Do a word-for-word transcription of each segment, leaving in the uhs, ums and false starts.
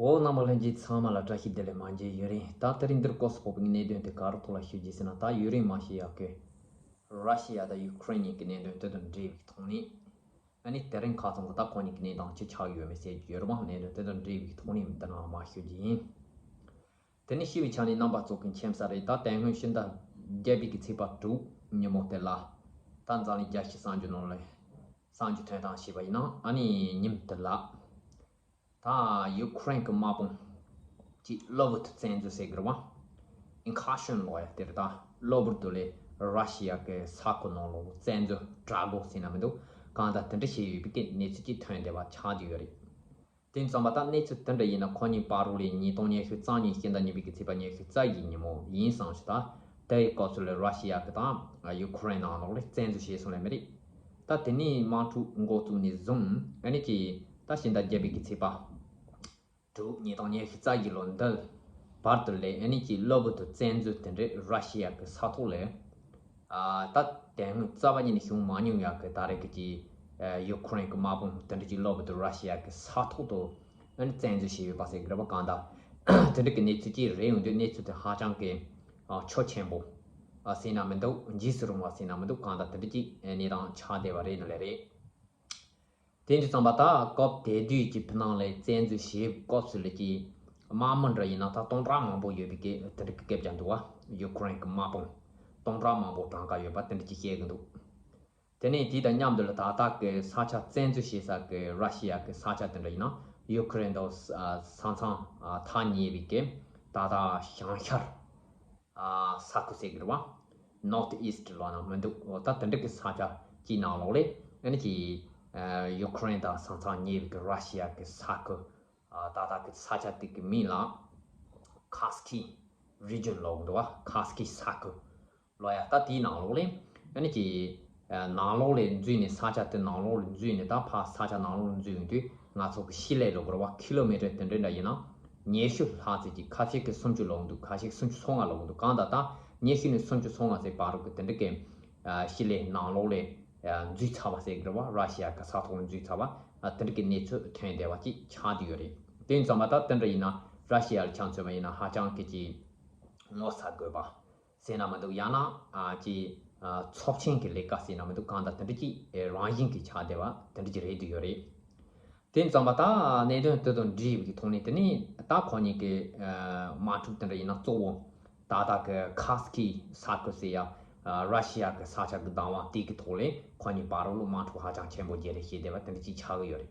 འོ། རྣམ་པ་ལྷན་རྒྱས་ཚང་མ་ལ་བཀྲ་ཤིས་བདེ་ལེགས། མ་མཇལ་ཡུན་རིང་། ད་དེ་རིང་འདིར་སྐབས་སུ་བབས་པའི་གནད་དོན་དེ་ག་རུ་ཐོག་ལ་ཞུ་རྒྱུ་ཟེར་ན། ད་ཡུན་རིང་མ་ཞུས་ཡག་གི་ར་ཤི་ཡ་དང་ཡུ་ཁུ་རེན་གཉིས་ཀྱི་གནད་དོན་དེ་དང་འབྲེལ་བའི་ཐོག་ནས། ཨ་ནི་དེ་རིང་ཁ་སང་གི་ད་ཁོ་གཉིས་ཀྱི་གནས་སྟངས་ཅི་ཆགས་ཡོད་མེད་ཟེར་རྒྱུ་ཡོད་རེད་བ། གནད་དོན་དེ་དང་འབྲེལ་བའི་ཐོག་ནས་འདི་ནང་མར་ཞུ་རྒྱུ་ཡིན། དེ་ནས་ཞུ་བའི་ཆ་ནས་རྣམ་པ་ཚོ་གི་མཁྱེན་གསལ་རེད། ད་དེ་སྔོན་ཕྱི་ཟླ་བརྒྱད་པའི་གི་ཚེས་པ་དྲུག་ཉིན་མོ་དེ་ལ། ད་འཛམ་གླིང་རྒྱལ་སྤྱིའི་གསར་འགྱུར་ནང་ལ་གསར་འགྱུར་ཐོན་སྟངས་ཞུས་པ་ཡིན་ན། ཨ་ནི་ཉིན་དེ་ལ། ད་ཡུ་ཁུ་རེན་གྱི་དམག་དཔུང་གིས་གློ་བུར་དུ་བཙན་འཛུལ་ཟེར་གི་རེད་བ། ཨིན་ཁ་ཤོན་ལོ་ཡ་དེ་རེད། ད་གློ་བུར་དུ་ལས་ར་ཤི་ཡ་གི་ས་ཁུལ་ནང་ལོགས་བཙན་འཛུལ་དྲག་རྒོལ་ཟེར་ན་མི་འདུག། གང་ལྟར་དེ་འདྲ་བྱས་ཡོད་པའི་གི་གནས་ཚུལ་ཅིག་ཐོན་བསྡད་པ་ཆགས་བསྡད་ཡོད་རེད། དེ་ཙམ་པ་ད་གནས་ཚུལ་དེ་འདྲ་ཡིན་ན། ཁོ་གཉིས་བར་རུ་ལས་ཉིས་སྟོང་ཉི་ཤུ་རྩ་གཉིས་ཕྱི་ཟླ་གཉིས་པའི་གི་ཚེས་པ་ཉི་ཤུ་རྩ་བཞི་ཉིན་མོ་ཡིན་བསམ་ཞིག་ད་དེའི་སྐབས་སུ་ལས་ར་ཤི་ཡ་གི་དང་ཡུ་ཁུ་རེན་ནང་ལོགས་ལས་བཙན་འཛུལ་བྱས་སོང་ལས་མི་རེད། ད་དེ་ནས་དམག་འཁྲུག་འགོ་བཙུགས་ནས་བཟུང་། ཨ་ནི་ཀྱི་ད་ཕྱི་ཟླ་བརྒྱད་པའི་གི་ཚེས་པ་དྲུག་ཉིས་སྟོང་ཉི་ཤུ་རྩ་བཞི་ལོ་འདི་བར་དུ་ལས། ཨ་ནི་ཀྱི་གློ་བུར་དུ་བཙན་འཛུལ་དེ་འདྲས་ར་ཤི་ཡ་གི་ས་ཐོག་ལས། ཨ། ད་དེ་སྔོན་རྩ་བ་ཉིད་ནས་བྱུང་མ་མྱོང་ཡག་གི་ད་རེས་ཀྱི་ཀྱི་ཡུ་ཁུ་རེན་གྱི་དམག་དཔུང་དེ་འདྲ་ཅིག་གློ་བུར་དུ་ར་ཤི་ཡ་གི་ས་ཐོག་ཏུ་ཨ་ནི་བཙན་འཛུལ་བྱས་ཡོད་པ་ཟེར་གི་རེད་པ། གང་ལྟར་དེ་འདྲ་གི་གནས་ཚུལ་ཅིག་རེད་ཡོང་དུས། གནས་ཚུལ་དེ་ཧ་ཅང་གི་ཨ། ཁྱོན་ཆེན་པོ་ཨ་ཟེར་ན་མི་འདུག། འཇིགས་སུ་རུང་བ་ཟེར་ན་མི་འདུག། གང་ལྟར་དེ་འདྲ་ཅིག་གནས་སྟངས་ཆགས་བསྡད་པ་རེད་ནི་ལས་རེད། དེ་འདྲ་ཙམ་པ་ད་སྐབས་དེ་དུས་ཀྱི་ཕི་ནང་ལ་བཙན་འཛུལ་བྱེད་སྐབས་སུ་ལ་ཀྱི་དམག་མི་འདྲ་ཡིན་ན་ད་སྟོང་ཕྲག་མང་པོ་ཡོད་པའི་གི་དེ་འདྲ་གི་སྐད་ཆ་འདུག་བ། ཡུ་ཁུ་རེན་གྱི་དམག་དཔུང་སྟོང་ཕྲག་མང་པོ་གྲངས་ཀ་ཡོད་པ་དེ་འདྲ་ཅིག་བཤད་གི་འདུག། དེ་ནས་དེ་དང་མཉམ་དུ་ལ་ད་ལྟ་གི་ས་ཆ་བཙན་འཛུལ་བྱེད་ས་གི་ར་ཤི་ཡ་གི་ས་ཆ་དེ་འདྲ་ཡིན་ན། ཡུ་ཁུ་རེན་དང་ས་མཚམས་ཐག་ཉེ་བའི་གི་ད་ལྟ་བྱང་ཤར་ཨ། ས་ཁུལ་ཟེར་གི་རེད་བ། North East ལབ་ན་མི་འདུག། ད་དེ་འདྲ་གི་ས་ཆ་གཅིག་ནང་ལོགས་ལས་ཨ་ནི་ཀྱི་ཨ། ཡུ་ཁུ་རེན་དང་ས་མཚམས་ཉེ་བའི་གི་ར་ཤི་ཡ་གི་ས་ཁུལ། ཨ། ད་ལྟ་གི་ས་ཆ་དེ་གི་མིང་ལ་Kursk Region ལབ་འདུག་བ། Kursk ས་ཁུལ་ལབ་ཡ། ད་དེའི་ནང་ལོགས་ལས་ཨ་ནི་ཀྱི་ཨ། ནང་ལོགས་ལས་འཛུལ་ནས། ས་ཆ་དེ་ནང་ལོགས་ལ་འཛུལ་ནས། ད་ཕར་ས་ཆ་ནང་ལོགས་ལ་འཛུལ་ཡོང་དུས་ང་ཚོ་གི་ཤི་ལེ་ལབ་དགོས་རེད་བ། ཁི་ལོ་མི་ཊར་དེ་འདྲ་འདྲ་ཡིན་ན་ཉི་ཤུ་ལྷག་ཙམ་ཅིག། ཁ་ཤས་ཀྱིས་སུམ་ཅུ་ལབ་འདུག། ཁ་ཤས་ཀྱིས་སུམ་ཅུ་སོ་ལྔ་ལབ་འདུག། གང་ལྟར་ད་ཉི་ཤུ་ནས་སུམ་ཅུ་སོ་ལྔ་ཙམ་བར་དུ་གི་དེ་འདྲ་གི་ཨ། ཤི་ལེ་ནང་ལོགས་ལས་ཨ། འཛུལ་ཚར་བ་ཟེར་གི་རེད་བ། ར་ཤི་ཡ་གི་ས་ཐོག་ལ་འཛུལ་ཚར་བ། ཨ། དེ་འདྲ་གི་གནས་ཚུལ་ཐོན་བསྡད་པ་ཅིག་ཆགས་བསྡད་ཡོད་རེད། དེ་ཙམ་པ་ད་དེ་འདྲ་ཡིན་ན་ར་ཤི་ཡ་ལ་ཆ་མཚོན་པ་ཡིན་ན་ཧ་ཅང་གི་ཅིག་ངོ་ཚ་དགོས་པ་ཟེར་ན་མི་འདུག། ཡང་ན་ཨ། ཅིག་ཨ། ཚབས་ཆེན་གྱི་ལས་ཀ་ཟེར་ན་མི་འདུག། གང་ལྟར་དེ་འདྲ་ཅིག་ཨེ། རང་བཞིན་གྱིས་ཆགས་བསྡད་པ་དེ་འདྲ་ཅིག་རེད་བསྡད་ཡོད་རེད། དེ་ཙམ་པ་ད་གནད་དོན་དེ་དང་འབྲེལ་བའི་ཐོག་ནས། དེ་ནས་ད་ཁོ་གཉིས་ཀྱི་ཨ། དམག་འཁྲུག་དེ་འདྲ་ཡིན་ན་གཙོ་བོ་ད་ལྟ་གི་ཁར་སྐི་ས་ཁུལ་ཟེར་ཡ། ཨ། ར་ཤི་ཡ་གི་ས་ཆ་གི་བདག་དབང་དེ་གི་ཐོག་ལས་ཁོ་གཉིས་བར་ལ་དམག་འཁྲུག་ཧ་ཅང་ཆེན་པོ་བརྒྱབ་རེད་བྱས་བསྡད་པ་དེ་འདྲ་ཅིག་ཆགས་ཀྱི་ཡོད་རེད།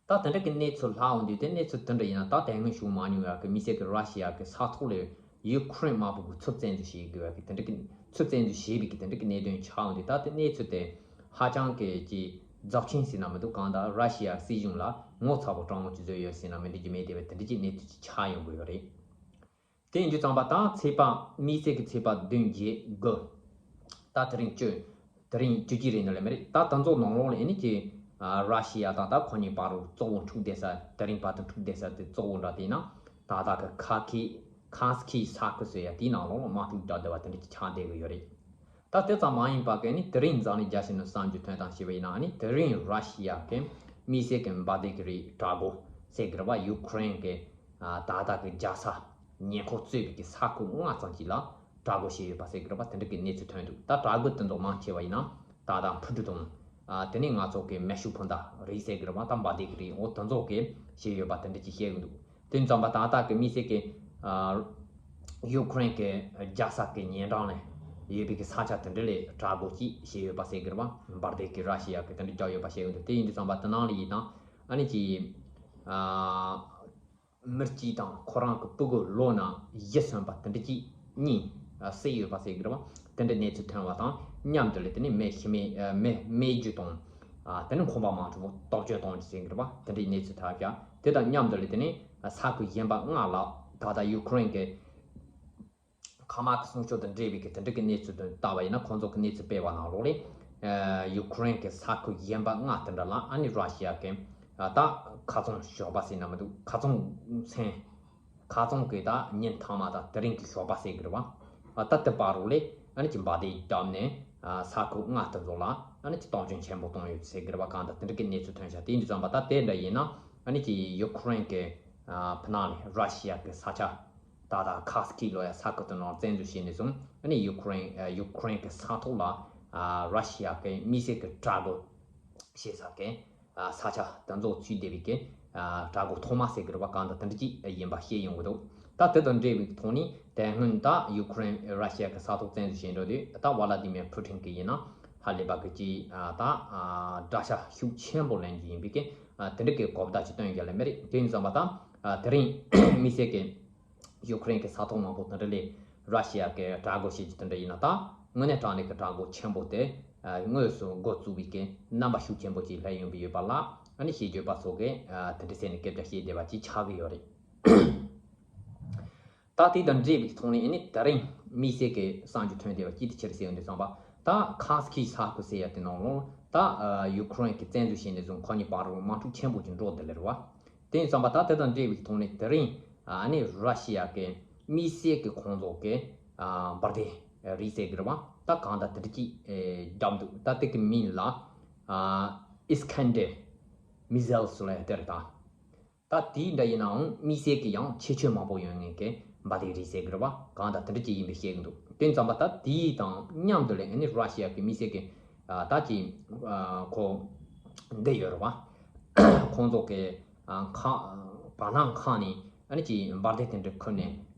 ད་དེ་འདྲ་གི་གནས་ཚུལ་ལྷག་འོང་དུས། དེ་གནས་ཚུལ་དེ་འདྲ་ཡིན་ན། ད་དེ་སྔོན་བྱུང་མ་མྱོང་ཡག་གི་མི་སེར་གྱི་ར་ཤི་ཡ་གི་ས་ཐོག་ལས་ཡུ་ཁུ་རེན་དམག་དཔུང་གིས་ཚུར་བཙན་འཛུལ་བྱེད་དགོས་ཡག་གི་དེ་འདྲ་གི་ཚུར་བཙན་འཛུལ་བྱས་པའི་གི་དེ་འདྲ་གི་གནད་དོན་ཆགས་འོང་དུས། ད་དེ་གནས་ཚུལ་དེ་ཧ་ཅང་གི་ཅིག་རྫབ་ཆེན་ཟེར་ན་མི་འདུག། གང་ལྟར་ར་ཤི་ཡ་སྲིད་གཞུང་ལ་ངོ་ཚ་པོ་སྤྲང་པོ་ཅིག་བཟོས་ཡོད་ཟེར་ན་མི་འདུག་གི། མེད་བསྡད་པའི་དེ་འདྲ་གི་གནས་ཚུལ་ཅིག་ཆགས་ཡོང་གི་ཡོད་རེད། དེ་ཡིན་དུས་ཙམ་པ་ད་ཚེས་པ། དམིགས་བསལ་གྱི་ཚེས་པ་བདུན་བརྒྱད་དགུ། ད་དེ་རིང་བཅུ། དེ་རིང་བཅུ་གཅིག་རེད་ནི་ལས་མ་རེད། ད་དེ་ཚོ་ནང་ལོགས་ལ་ཨ་ནི་ཀྱི་ཨ། ར་ཤི་ཡ་དང་ད་ཁོ་གཉིས་བར་དུ་གཙོ་བོ་འཁྲུག་བསྡད་ས། དེ་རིང་བར་དུ་འཁྲུག་བསྡད་ས་དེ་གཙོ་བོ་འདྲ་དེ་ཡིན་ན། ད་ལྟ་གི་ཁར་སྐི། ཁར་སྐི་ས་ཁུལ་ཟེར་ཡ་དེའི་ནང་ལོགས་ལ་དམག་འཁྲུག་རྒྱག་བསྡད་པ་དེ་འདྲ་ཅིག་ཆགས་བསྡད་ཀྱི་ཡོད་རེད། ད་དེ་ཙམ་མ་ཡིན་པ་གི་ཨ་ནི་དེ་རིང་འཛམ་གླིང་རྒྱལ་སྤྱི་ནང་གསར་འགྱུར་ཐོན་སྟངས་ཞུས་པ་ཡིན་ན། ཨ་ནི་དེ་རིང་ར་ཤི་ཡ་གི་དམིགས་བསལ་གྱི་འབར་མདེལ་གྱི་རིགས་དྲག་རྒོལ་ཟེར་གི་རེད་བ། ཡུ་ཁུ་རེན་གྱི་ཨ། ད་ལྟ་གི་རྒྱལ་ས་ཉེ་འཁོར་གཙོས་པའི་གི་ས་ཁུལ་ལྔ་ཙམ་ཅིག་ལ་དྲག་རྒོལ་བྱས་ཡོད་པ་ཟེར་གི་རེད་བ། དེ་འདྲ་གི་གནས་ཚུལ་ཐོན་འདུག། ད་དྲག་རྒོལ་དེ་ཚོ་མང་ཆེ་བ་ཡིན་ན་ད་ལྟ་འཕུར་གྲུ་དང་། ཨ། དེ་ནས་ང་ཚོ་གི་མེ་ཤུགས་འཕུར་མདའ་རིགས་ཟེར་གི་རེད་བ། ད་འབར་མདེལ་གྱི་རིགས། འོ། དེ་ཚོ་གི་བྱས་ཡོད་པ་དེ་འདྲ་ཅིག་བཤད་གི་འདུག། དེ་ཙམ་པ་ད་ལྟ་གི་དམིགས་བསལ་གྱི་ཨ། ཡུ་ཁུ་རེན་གྱི་རྒྱལ་ས་གི་ཉེ་འགྲམ་ལ་ཡོད་པའི་གི་ས་ཆ་དེ་འདྲ་ལ་དྲག་རྒོལ་ཅིག་བྱས་ཡོད་པ་ཟེར་གི་རེད་བ། འབར་མདེལ་གྱི་ར་ཤི་ཡ་གི་དེ་འདྲ་རྒྱག་ཡོད་པ་བཤད་གི་འདུག། དེ་ཡིན་དུས་ཙམ་པ་དེ་ནང་ལ་ཡིན་ན་ཨ་ནི་ཅིག་ཨ། མི་གཅིག་དང་ཁོ་རང་གི་སྤུ་གུ་ལོ་ན་བཞི་སོན་པ་དེ་འདྲ་ཅིག་གཉིས་ཨ། བསད་ཡོད་པ་ཟེར་གི་རེད་བ། དེ་འདྲའི་གནས་ཚུལ་ཐོན་པ་དང་མཉམ་དུ་ལ་དེ་ནས་མི་ཤི་རྨས། ཨ། མི་རྨས་རྒྱུ་དང་། ཨ། དེ་ནས་ཁང་པ་མང་པོ་སྟོབས་སྐྱོན་གཏོང་རྒྱུ་ཟེར་གི་རེད་བ། དེ་འདྲའི་གནས་ཚུལ་ཐོན་ཀྱང་། དེ་དང་མཉམ་དུ་ལ་དེ་ནས་ས་ཁུལ་གཞན་པ་ལྔ་ལ་ད་ལྟ་ཡུ་ཁུ་རེན་གྱི་མཁའ་དམག་གི་སྲུང་སྐྱོབ་དང་འབྲེལ་བའི་གི་དེ་འདྲ་གི་གནས་ཚུལ་དུ་བལྟས་པ་ཡིན་ན། ཁོང་ཚོ་གི་གནས་ཚུལ་སྤེལ་བ་ནང་ལོགས་ལ། ཨ། ཡུ་ཁུ་རེན་གྱི་ས་ཁུལ་གཞན་པ་ལྔ་དེ་འདྲ་ལ་ཨ་ནི་ར་ཤི་ཡ་གི། ཨ། ད་ཁ་ཚོན་ཞོགས་པ་ཟེར་ན་མི་འདུག། ཁ་ཚོན་མཚན། ཁ་ཚོན་གྱི་ད་ཉིན་ཐ་མ་དང་དེ་རིང་གི་ཞོགས་པ་ཟེར་གི་རེད་བ། ཨ། ད་དེ་བར་རུ་ལ་ཨ་ནི་ཅིག་འབར་མདེལ་བརྒྱབ་ནས། ཨ། ས་ཁུལ་ལྔ་དེ་ཚོ་ལ་ཨ་ནི་ཅིག་སྟོབས་སྐྱོན་ཆེན་པོ་བཏང་ཡོད་ཟེར་གི་རེད་བ། གང་ལྟར་དེ་འདྲ་གི་གནས་ཚུལ་ཐོན་ཤག། དེ་ཡིན་དུས་ཙམ་པ་ད་དེ་འདྲ་ཡིན་ན་ཨ་ནི་ཅིག་ཡུ་ཁུ་རེན་གྱི་ ཕ་ནང་ལས་ར་ཤི་ཡ་གི་ས་ཆ་ད་ལྟ་ཁ་སི་ཁི་ལོ་ཡ་ས་ཁུལ་དུ་ནང་བཙན་འཛུལ་བྱས་ནས་བཟུང་ཨ་ནི་ཡུ་ཁུ་རེན་ཡུ་ཁུ་རེན་གི་ས་ཐོག་ལ་ར་ཤི་ཡ་གི་མི་སེར་གི་གྲལ་སྒོ་ཞེས་ས་གི་ས་ཆ་དེ་ཚོ་ཚུད་བསྡད་པའི་གི་གྲལ་སྒོ་ཐོག་མ་ཟེར་གི་རེད་པ། གང་ལྟར་དེ་འདྲ་ཅིག་ཡིན་པ་ཤེས་ཡོང་གི་འདུག་ད་དེ་དང་འབྲེལ་བའི་ཐོག་ནས་དེ་སྔོན་ད་ཡུ་ཁུ་རེན་ར་ཤི་ཡ་གི་ས་ཐོག་བཙན་འཛུལ་བྱས་འགྲོ་དུས་ད་ཝ་ལ་ཏི་མེར་ཕུ་ཊིན་གི་ཡིན་ན་ཧ་ལས་པ་གི་ཅིག་ད་དགྲ་ཤ་ཤུགས་ཆེན་པོ་ལེན་རྒྱུ་ཡིན་པའི་གི་དེ་འདྲ་གི་གོ་བརྡ་ཅིག་སྟོན་རྒྱུ་ལས་མེད་རེད། དེ་ཡིན་ཙང་པ་ད་དེ་རིང་མི་སེར་གི་ཡུ་ཁུ་རེན་གྱི་ས་ཐོག་མང་པོ་དེ་འདྲ་ལས་ར་ཤི་ཡ་གི་གྲལ་སྒོ་ཕྱེ་རྒྱུ་དེ་འདྲ་ཡིན་ན་ད་དངོས་གནས་དྲང་གནས་ཀྱི་གྲལ་སྒོ་ཆེན་པོ་དེ་དངོས་སུ་འགོ་བཙུགས་པའི་གི་རྣམ་པ་ཤུགས་ཆེན་པོ་ཅིག་སླེབས་ཡོང་གི་ཡོད་པ་ལ་ཨ་ནི་ཤེས་བརྗོད་པ་ཚོ་གིས་དེ་འདྲ་ཟེར་ནས་སྐད་ཆ་བཤད་བསྡད་པ་ཅིག་ཆགས་ཀྱི་ཡོད་རེད། ད་དེ་དང་འབྲེལ་བའི་ཐོག་ནས་ཨ་ནི་དེ་རིང་མི་སེར་གྱི་གསར་འགྱུར་ཐོན་བསྡད་པ་ཅིག་དེ་ཆི་རེད་ཟེར་ཡོང་དུས་ཙམ་པ་ད་ཁ་སི་ཁི་ས་ཁུལ་ཟེར་ཡ་དེ་ནང་ལོགས་ད་ཡུ་ཁུ་རེན་གྱི་བཙན་འཛུལ་བྱས་ནས་བཟུང་ཁོ་གཉིས་བར་དུ་དམག་འཁྲུག་ཆེན་པོ་ཅིག་འགྲོ་བསྡད་ལེ་རེད་པ། དེ་ཡིན་ཙང་པ་ད་དེ་དང་འབྲེལ་བའི་ཐོག་ནས་དེ་རིང་ཨ་ནི་ར་ཤི་ཡ་གི་མི་སེར་གི་ཁོང་ཚོ་གི་འབར་མདེལ་རིགས་ཟེར་གི་རེད་པ། ད་གང་ལྟར་དེ་འདྲ་ཅིག་བརྒྱབ་འདུག་ད་དེ་གི་མིང་ལ་ཨིས་ཁན་ཌར་མི་ཟེལ་ཟེར་ལབ་ཡ་དེ་རེད་ད། ད་དེ་འདྲ་ཡིན་ནའང་མི་སེར་གི་ཡང་ཁྱད་ཆོས་མང་པོ་ཡོད་ངེས་ཀི་འབར་མདེལ་རིགས་ཟེར་གི་རེད་པ། གང་ལྟར་དེ་འདྲ་ཅིག་ཡིན་པའི་བཤད་གི་འདུག་དེ་ཙམ་པ་ད་དེ་དང་མཉམ་དུ་ལས་ཨ་ནི་ར་ཤི་ཡ་གི་མི་སེར་གི་ད་ཅིག་ཁོ་འདི་ཡོད་རེད་པ། ཁོང་ཚོ་གི་ཁང་བར་སྣང་ཁང་ནས་ཨ་ནི་ཅིག་འབར་མདེལ་དེ་འདྲ་ཁུར་ནས་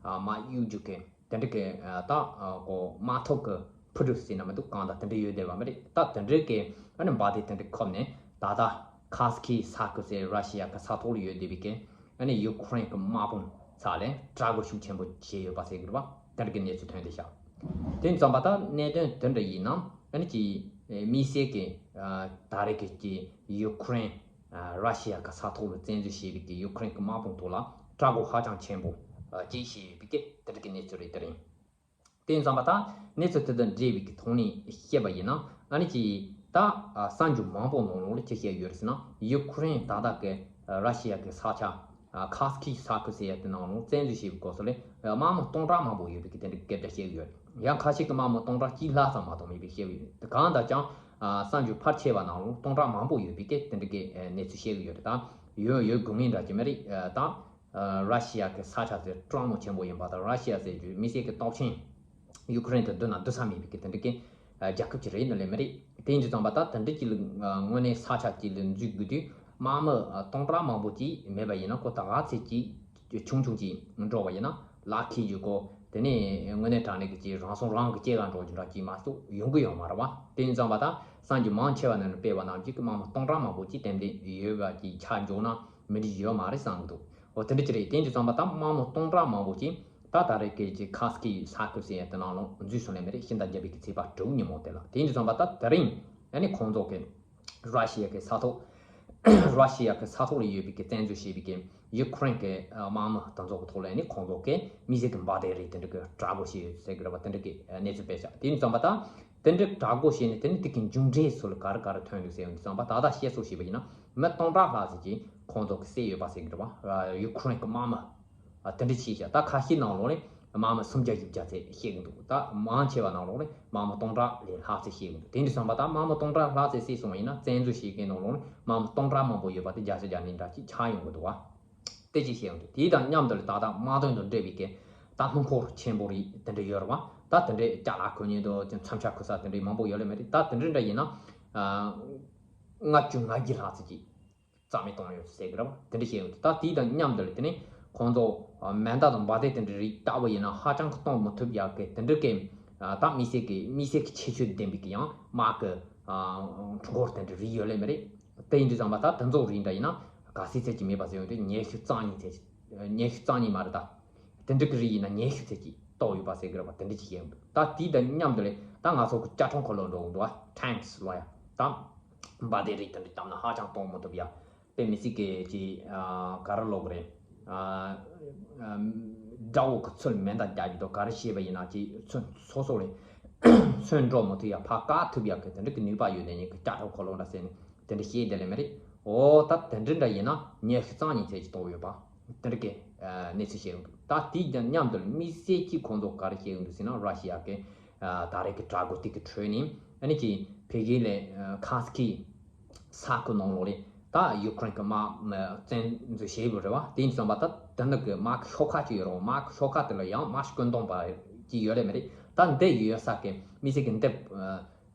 མར་གཡུག་རྒྱུ་གི་དེ་འདྲ་གི་ད་གོ་དམག་ཐོག་གི་ཕུ་དྲུག་ཟེར་ན་མི་འདུག་གང་ལྟར་དེ་འདྲ་ཡོད་བསྡད་པ་མ་རེད། ད་དེ་འདྲ་གི་ཨ་ནི་འབར་མདེལ་དེ་འདྲ་ཁུར་ནས་ད་ལྟ་ཁ་སི་ཁི་ས་ཁུལ་ཟེར་ར་ཤི་ཡ་གི་ས་ཐོག་ལ་ཡོད་བསྡད་པའི་གི་ཨ་ནི་ཡུ་ཁུ་རེན་གི་དམག་དཔུང་ས་ལས་གྲལ་སྒོ་ཤུགས་ཆེན་པོ་བྱས་ཡོད་པ་ཟེར་གི་རེད་པ། དེ་འདྲ་གི་གནས་ཚུལ་ཐོན་བསྡད་ཤག་དེ་ཙམ་པ་ད་གནད་དོན་དེ་འདྲ་ཡིན་ན་ཨ་ནི་ཅིག་མི་སེར་གི་ད་རེས་གི་ཅིག་ཡུ་ཁུ་རེན་ར་ཤི་ཡ་གི་ས་ཐོག་ལ་བཙན་འཛུལ་བྱས་པའི་གི་ཡུ་ཁུ་རེན་གི་དམག་དཔུང་ཐོག་ལ་གྲལ་སྒོ་ཧ་ཅང་ཆེན་པོ་ཅིག་བྱས་ཡོད་པའི་གི་དེ་འདྲ་གི་གནས་ཚུལ་རེད། དེ་རིང་དེ་ཙམ་པ་ད་གནས་ཚུལ་དེ་དང་འབྲེལ་བའི་གི་ཐོག་ནས་བཤད་པ་ཡིན་ན་ཨ་ནི་ཅིག་ད་གསར་འགྱུར་མང་པོ་ནང་ལོགས་ལ་ཅི་བཤད་ཡོད་རེད་ཟེར་ན་ཡུ་ཁུ་རེན་ད་ལྟ་གི་ར་ཤི་ཡ་གི་ས་ཆ་ཁ་སི་ཁི་ས་ཁུལ་ཟེར་ཡ་དེ་ནང་ལོགས་བཙན་འཛུལ་བྱས་པའི་སྐབས་སུ་ལས་དམག་མི་སྟོང་ཕྲག་མང་པོ་ཡོད་པའི་གི་དེ་འདྲ་སྐད་ཆ་བཤད་ཀྱི་ཡོད་རེད། ཡང་ཁ་ཤས་ཀྱི་དམག་མི་སྟོང་ཕྲག་གཅིག་ལྷག་ཙམ་མ་གཏོགས་མེད་པའི་བཤད་ཀྱི་ཡོད་རེད། གང་ལྟར་ཀྱང་གསར་འགྱུར་ཕལ་ཆེ་བ་ནང་ལོགས་སྟོང་ཕྲག་མང་པོ་ཡོད་པའི་གི་དེ་འདྲ་གི་གནས་ཚུལ་བཤད་ཀྱི་ཡོད་རེད། ད་ཡོད་ཡོད་དགོས་ངེས་འདྲ་གི་མ་རེད། ད་ར་ཤི་ཡ་གི་ས་ཆ་དེ་གྲོང་མོ་ཆེན་པོ་ཡིན་པ་དང་ར་ཤི་ཡ་ཟེར་རྒྱུ་མི་སེར་གི་སྟོབས་ཆེན་ཡུ་ཁུ་རེན་དང་བསྡུར་ན་བསྡུར་ས་མེད་པའི་གི་དེ་འདྲ་གི་རྒྱལ་ཁབ་ཅིག་རེད་ནི་ལས་མི་རེད། དེ་ཡིན་དུས་ཙམ་པ་ད་དེ་འདྲ་གི་དངོས་གནས་ས་ཆ་གཅིག་ལ་འཛུལ་དགོས་དུས་དམག་མི་སྟོང་ཕྲག་མང་པོ་ཅིག་མེད་པ་ཡིན་ན་ཁོ་ད་ག་ཚད་ཅིག་ཆུང་ཆུང་ཅིག་འགྲོ་བ་ཡིན་ན་ལག་ཁྱེར་རྒྱུ་ཁོ་དེ་ནས་དངོས་གནས་དྲང་གནས་ཀྱི་ཅིག་རང་སྲུང་རང་གི་སྐྱེལ་ག་འགྲོ་རྒྱུ་འདྲ་ཅིག་མ་གཏོགས་ཡོང་གི་ཡོད་མ་རེད་བ། དེ་ཡིན་ཙམ་པ་ད་གསར་འགྱུར་མང་ཆེ་བ་ནང་ལ་སྤེལ་བ་ནང་བཞིན་གི་དམག་མི་སྟོང་ཕྲག་མང་པོ་ཅིག་ཏན་ཏན་ཡོད་པ་ཅིག་ཆ་འཇོག་ན་མི་འགྲིག་ཡོད་མ་རེད་བསམ་གི་འདུག་འོ་དེ་འདྲ་ཅིག་རེད། དེ་ཡིན་དུས་ཙམ་པ་ད་དམག་མི་སྟོང་ཕྲག་མང་པོ་ཅིག་ད་ད་རེས་ཀྱི་ཅིག་ཁ་སི་ཁི་ས་ཁུལ་ཟེར་ཡ་དེ་ནང་ལ་འཛུལ་སོང་ལས་མི་རེད། ཕྱི་ཟླ་བརྒྱད་པའི་གི་ཚེས་པ་དྲུག་ཉིན་མོ་དེ་ལ། དེ་ཡིན་དུས་ཙམ་པ་ད་དེ་རིང་ཨ་ནི་ཁོང་ཚོ་གི་ར་ཤི་ཡ་གི་ས་ཐོག་ར་ཤི་ཡ་གི་ས་ཐོག་ལ་ཡོད་པའི་གི་བཙན་འཛུལ་བྱས་པའི་གི་ཡུ་ཁུ་རེན་གི་དམག་མི་དེ་ཚོ་གི་ཐོག་ལ་ཨ་ནི་ཁོང་ཚོ་གི་མི་སེར་གི་འབར་མདེལ་རིགས་དེ་འདྲ་གི་གྲལ་སྒོ་ཕྱེ་ཡོད་ཟེར་གི་རེད་བ། དེ་འདྲ་གི་གནས་ཚུལ་སྤེལ་ཤག་དེ་ཡིན་དུས་ཙམ་པ་ད་དེ་འདྲ་གྲལ་སྒོ་ཕྱེ་ནས་དེ་ནི་དེ་གི་མཇུག་འབྲས་སུ་ལ་ག་རེ་ག་རེ་ཐོན་འདུག་ཟེར་ཡོང་དུས་ཙམ་པ་ད་ལྟ་བཤད་སྲོལ་བྱས་པ་ཡིན་ན་མི་སྟོང་ཕྲག་ལྷག་ཙམ་ཅིག་ཁོང་ཚོ་གི་བསད་ཡོད་པ་ཟེར་གི་རེད་བ། ཡུ་ཁུ་རེན་གི་དམག་མི་ཨ་དེ་འདྲ་བྱས་ཤག་ད་ཁ་ཤས་ནང་ལོགས་ནས་དམག་མི་སུམ་བརྒྱ་བཞི་བརྒྱ་ཙམ་བསད་གི་འདུག་ད་མང་ཆེ་བ་ནང་ལོགས་ནས་དམག་མི་སྟོང་ཕྲག་ལས་ལྷག་ཙམ་བསད་གི་འདུག་དེ་འདྲ་སོང་པ་ད་དམག་མི་སྟོང་ཕྲག་ལྷག་ཙམ་བསད་སོང་བ་ཡིན་ན་བཙན་འཛུལ་བྱེད་མཁན་ནང་ལོགས་ནས་དམག་མི་སྟོང་ཕྲག་མང་པོ་ཡོད་པ་དེ་བརྒྱ་ཆ་བརྒྱ་ནས་འདྲ་ཅིག་ཆགས་ཡོང་གི་འདུག་བ། དེ་ཅིག་བཤད་ཡོང་དུས་དེའི་དང་མཉམ་དུ་ལ་ད་ལྟ་དམག་དོན་དང་འབྲེལ་བའི་གི་ད་སྣུམ་འཁོར་ཆེན་པོ་རིགས་དེ་འདྲ་ཡོད་རེད་བ། ད་དེ་འདྲའི་ཅ་ལག་གོན་ཉན་དང་མཚོན་ཆ་གོན་ས་དེ་འདྲའི་མང་པོ་ཡོད་ལེ་མ་རེད། ད་དེ་འདྲ་འདྲ་ཡིན་ན་ལྔ་བཅུ་ང་བརྒྱད་ལྷག་ཙམ་ཅིག་རྩ་མེད་བཏང་ཡོད་ཟེར་གི་རེད་བ། དེ་འདྲ་བཤད་ཡོད་འདུག་ད་དེའི་དང་མཉམ་དུ་ལ་དེ་ནས་ཁོང་ཚོ་མེ་མདའ་དང་འབར་མདེལ་དེ་འདྲ་རིགས་བཏགས་པ་ཡིན་ན་ཧ་ཅང་གི་གཏོང་མི་ཐུབ་ཡག་གི་དེ་འདྲ་གི་ད་མི་སེར་གི་མི་སེར་གི་ཁྱད་ཆོས་ལྡན་པའི་གི་ཡང་དམག་གི་འཕྲུལ་འཁོར་དེ་འདྲ་རིགས་ཡོད་ལེ་མ་རེད། དེ་ཡིན་དུས་ཙམ་པ་ད་དེ་ཚོ་རིགས་འདྲ་ཡིན་ན་ག་ཚད་ཚད་ཅིག་མེད་པ་ཟེར་ཡོང་དུས་ཉི་ཤུ་རྩ་གཉིས་ཚད་ཅིག་ཉི་ཤུ་རྩ་གཉིས་མ་རེད་ད། དེ་འདྲ་གི་རིགས་ཡིན་ན་ཉི་ཤུ་ཚད་ཅིག་བཏོག་ཡོད་པ་ཟེར་གི་རེད་བ། དེ་འདྲ་ཅིག་བཤད་ཡོང་འདུག་ད་དེའི་དང་མཉམ་དུ་ལས་ད་ང་ཚོ་གི་ཅ་ཁྲོམ་ཁོ་ལོ་འགྲོ་འདུག་བ། ཊེང་ཀི་ལོ་ཡ་ད་འབར་མདེལ་རིགས་དེ་འདྲ་བཏང་ན་ཧ་ཅང་གཏོང་མི་ཐུབ་ཡ། དཔེ་མི་སྲིད་ཀྱི་ཅིག་ག་རེ་ལབ་དགོས་རེད། དགྲ་བོ་གི་ཚུར་མེ་མདའ་རྒྱག་རྒྱུ་དང་ག་རེ་བྱས་པ་ཡིན་ན་ཅིག་ཚུར་སོ་སོ་ལས་ཚུར་འགྲོ་མི་ཐུབ་ཡ་ཕར་བཀག་ཐུབ་ཡ་གི་དེ་འདྲ་གི་ནུས་པ་ཡོད་ནས་ཉིད་ཀྱི་ཅ་ཁྲོམ་ཁོ་ལོ་འདྲ་ཟེར་ནས་དེ་འདྲ་བཤད་བསྡད་ལེ་མ་རེད། འོ་ད་དེ་འདྲ་འདྲ་ཡིན་ན་ཉི་ཤུ་རྩ་གཉིས་ཚད་ཅིག་གཏོང་ཡོད་པ། དེ་འདྲ་གི་གནས་ཚུལ་བཤད་ཡོང་འདུག་ད་དེའི་མཉམ་དུ་དམིགས་བསལ་གྱིས་ཁོང་ཚོ་ག་རེ་བཤད་ཡོང་འདུག་ཟེར་ན་ར་ཤི་ཡ་གི་ད་རེས་ཀྱི་དྲག་རྒོལ་དེ་གི་ཁྲོད་ནས་ཨ་ནི་ཅིག་ཕ་གི་ལས་ཁ་སི་ཁི་ས་ཁུལ་ནང་ལོགས་ལས་ད་ ད་ཡུ་ཀེ་རེན་གྱི་དམག་བཙན་འཛུལ་བྱས་ཡོད་རེད་བ། དེ་ཡིན་དུས་ཙམ་པ་ད་དེ་ནི་གི་དམག་གི་ཤོག་ཁག་ཅིག་ཡོད་རེད་བ། དམག་གི་ཤོག་ཁག་དེ་ལ་ཡང་དམག་སྤྱི་བཀོད་འདོམས་པ་ཅིག་ཡོད་རེད་མ་རེད། ད་འདི་ཡོད་ས་གི་མི་སེར་གི་འདི་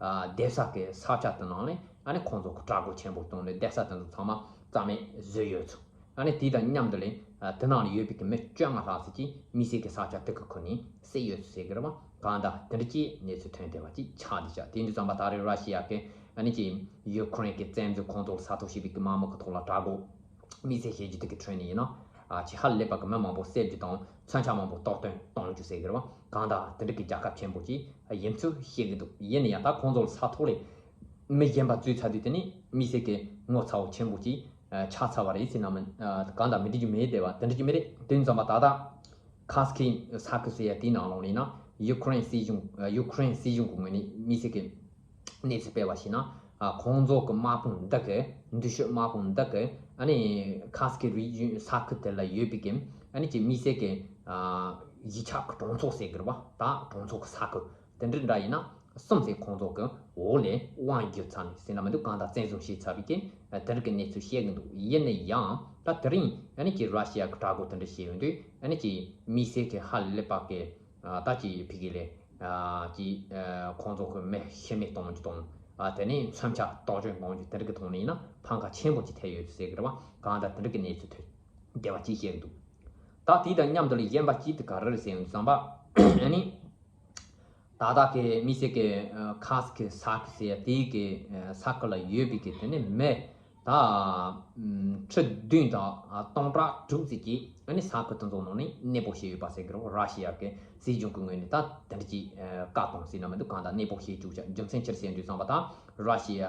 བསྡད་ས་གི་ས་ཆ་དེ་ནང་ནས་ཨ་ནི་ཁོང་ཚོ་གི་དྲག་རྒོལ་ཆེན་པོ་བཏང་ནས་བསྡད་ས་དེ་ཚོ་ཚང་མ་རྩ་མེད་བཟོས་ཡོད་ཚུལ། ཨ་ནི་དེ་དང་མཉམ་དུ་ལས་དེ་ནང་ལ་ཡོད་པའི་གི་མི་བཅོ་ལྔ་ལྷག་ཙམ་ཅིག་མི་སེར་གི་ས་ཆ་དེ་གི་ཁུལ་ནས་བསད་ཡོད་ཚུལ་ཟེར་གི་རེད་བ། གང་ལྟར་དེ་འདྲ་ཅིག་གནས་ཚུལ་ཐོན་བསྡད་པ་ཅིག་ཆགས་བསྡད་ཤག་དེ་ཡིན་དུས་ཙམ་པ་ད་རེས་ར་ཤི་ཡ་གི་ཨ་ནི་ཅིག་ཡུ་ཀེ་རེན་གི་བཙན་འཛུལ་ཁོང་ཚོ་ལ་ས་ཐོག་བྱས་པའི་གི་དམག་མི་གི་ཐོག་ལ་དྲག་རྒོལ་དམིགས་བསལ་བྱས་རྒྱུ་དེ་གི་ཁྲོད་ནས་ཡིན་ན། ཨ་ཅིག་ཧ་ལས་པ་གི་མི་མང་པོ་བསད་རྒྱུ་དང་མཚོན་ཆ་མང་པོ་གཏོར་སྐྱོན་གཏོང་རྒྱུ་ཟེར་གི་རེད་བ། གང་ལྟར་དེ་འདྲ་གི་རྒྱལ་ཁབ་ཆེན་པོ་ཅིག་ཡིན་ཚུལ་བཤད་གི་འདུག་ཡིན་ན་ཡང་ད་ཁོང་ཚོ་ལ་ས་ཐོག་ལས་མི་གཞན་པ་འཛུལ་ཚར་དུས་དེ་ནི་དམིགས་བསལ་གི་ངོ་ཚ་བོ་ཆེན་པོ་ཅིག་ཆགས་ཚར་བ་རེད་ཟེར་ན་མི་གང་ལྟར་མི་འགྲིག་རྒྱུ་མེད་བསྡད་པ་དེ་འདྲ་ཅིག་མི་རེད། དེ་ཡིན་ཙམ་པ་ད་ལྟ་ཁ་སི་ཀི་ས་ཁུལ་ཟེར་ཡ་དེའི་ནང་ལོགས་ནས་ན་ཡུ་ཀེ་རེན་སྲིད་གཞུང་ཡུ་ཀེ་རེན་སྲིད་གཞུང་གི་ངོས་ནས་དམིགས་བསལ་གི་གནས་ཚུལ་སྤེལ་བ་ཞིག་ན། ཨ་ཁོང་ཚོ་གི་དམག་དཔུང་འདི་གི་འདུས་ཤོག་དམག་དཔུང་འདི་གི་ཨ་ནི་ཁ་སི་ཀི་རི་ཇན་ས་ཁུལ་དེ་ལ་ཡོད་པའི་གི་ཨ་ནི་ཅིག་དམིགས་བསལ་གི་ཨ་གཞིས་ཆགས་གི་གྲོང་ཚོ་ཟེར་གི་རེད་བ། ད་གྲོང་ཚོ་གི་ས་ཁུལ་དེ་འདྲ་འདྲ་ཡིན་ན་གསུམ་ཟེར་ཁོང་ཚོ་གི་འོག་ལས་དབང་བསྒྱུར་ཚར་ནས་ཟེར་ན་མི་འདུག་གང་ལྟར་བཙན་བཟུང་བྱས་ཚར་བའི་གི་དེ་རིགས་ཀྱི་གནས་ཚུལ་བཤད་གི་འདུག་ཡིན་ན་ཡང་ད་དེ་རིང་ཨ་ནི་ཅིག་ར་ཤི་ཡ་གི་དྲག་རྒོལ་དེ་འདྲ་བྱས་ཡོང་དུས་ཨ་ནི་ཅིག་དམིགས་བསལ་གི་ཧ་ལས་པ་གི་ད་ཅིག་ཕ་གི་ལས། ཨ་ཅིག་ཨ་ཁོང་ཚོ་གི་མི་ཤི་རྨས་གཏོང་རྒྱུ་དང་། ཨ་དེ་ནས་མཚོན་ཆ་གཏོར་སྐྱོན་གཏོང་རྒྱུ་དེ་རིགས་ཀྱི་ཐོག་ནས་ཡིན་ན་ཕམ་ཁ་ཆེན་པོ་ཅིག་ཐེབས་ཡོད་ཟེར་གི་རེད་བ། གང་ལྟར་དེ་འདྲ་གི་གནས་ཚུལ་ཐོན་བསྡད་པ་ཅིག་བཤད་གི་འདུག་ད་དེ་དང་མཉམ་དུ་ལ་གཞན་པ་ཅིག་དེ་ག་རེ་རེད་ཟེར་ཡོང་དུས་ཙམ་པ་ཨ་ནི་ད་ལྟ་གི་དམིགས་བསལ་གི་ཨ་ཁ་སི་ཀི་ས་ཁུལ་ཟེར་ཡ་དེའི་གི་ཨ་ས་ཁུལ་ལ་ཡོད་པའི་གི་དེ་ནས་མི་ད་ཁྲི་བདུན་དང་སྟོང་ཕྲག་དྲུག་ཙམ་གྱིས་ཨ་ནི་ས་ཁུལ་དེ་ཚོ་ནང་ནས་གནས་སྤོ་བྱས་ཡོད་པ་ཟེར་གི་རེད། ར་ཤི་ཡ་གི་སྲིད་གཞུང་གི་ངོས་ནས་ད་དེ་འདྲ་ཅིག་བཀག་སྡོམ་ཟེར་ན་མི་འདུག་གང་ལྟར་གནས་སྤོ་བྱས་བཅུག་བྱ་རྒྱུ་མཚན་ཅི་རེད་ཟེར་དུས་ཙམ་པ་ད་ར་ཤི་ཡ་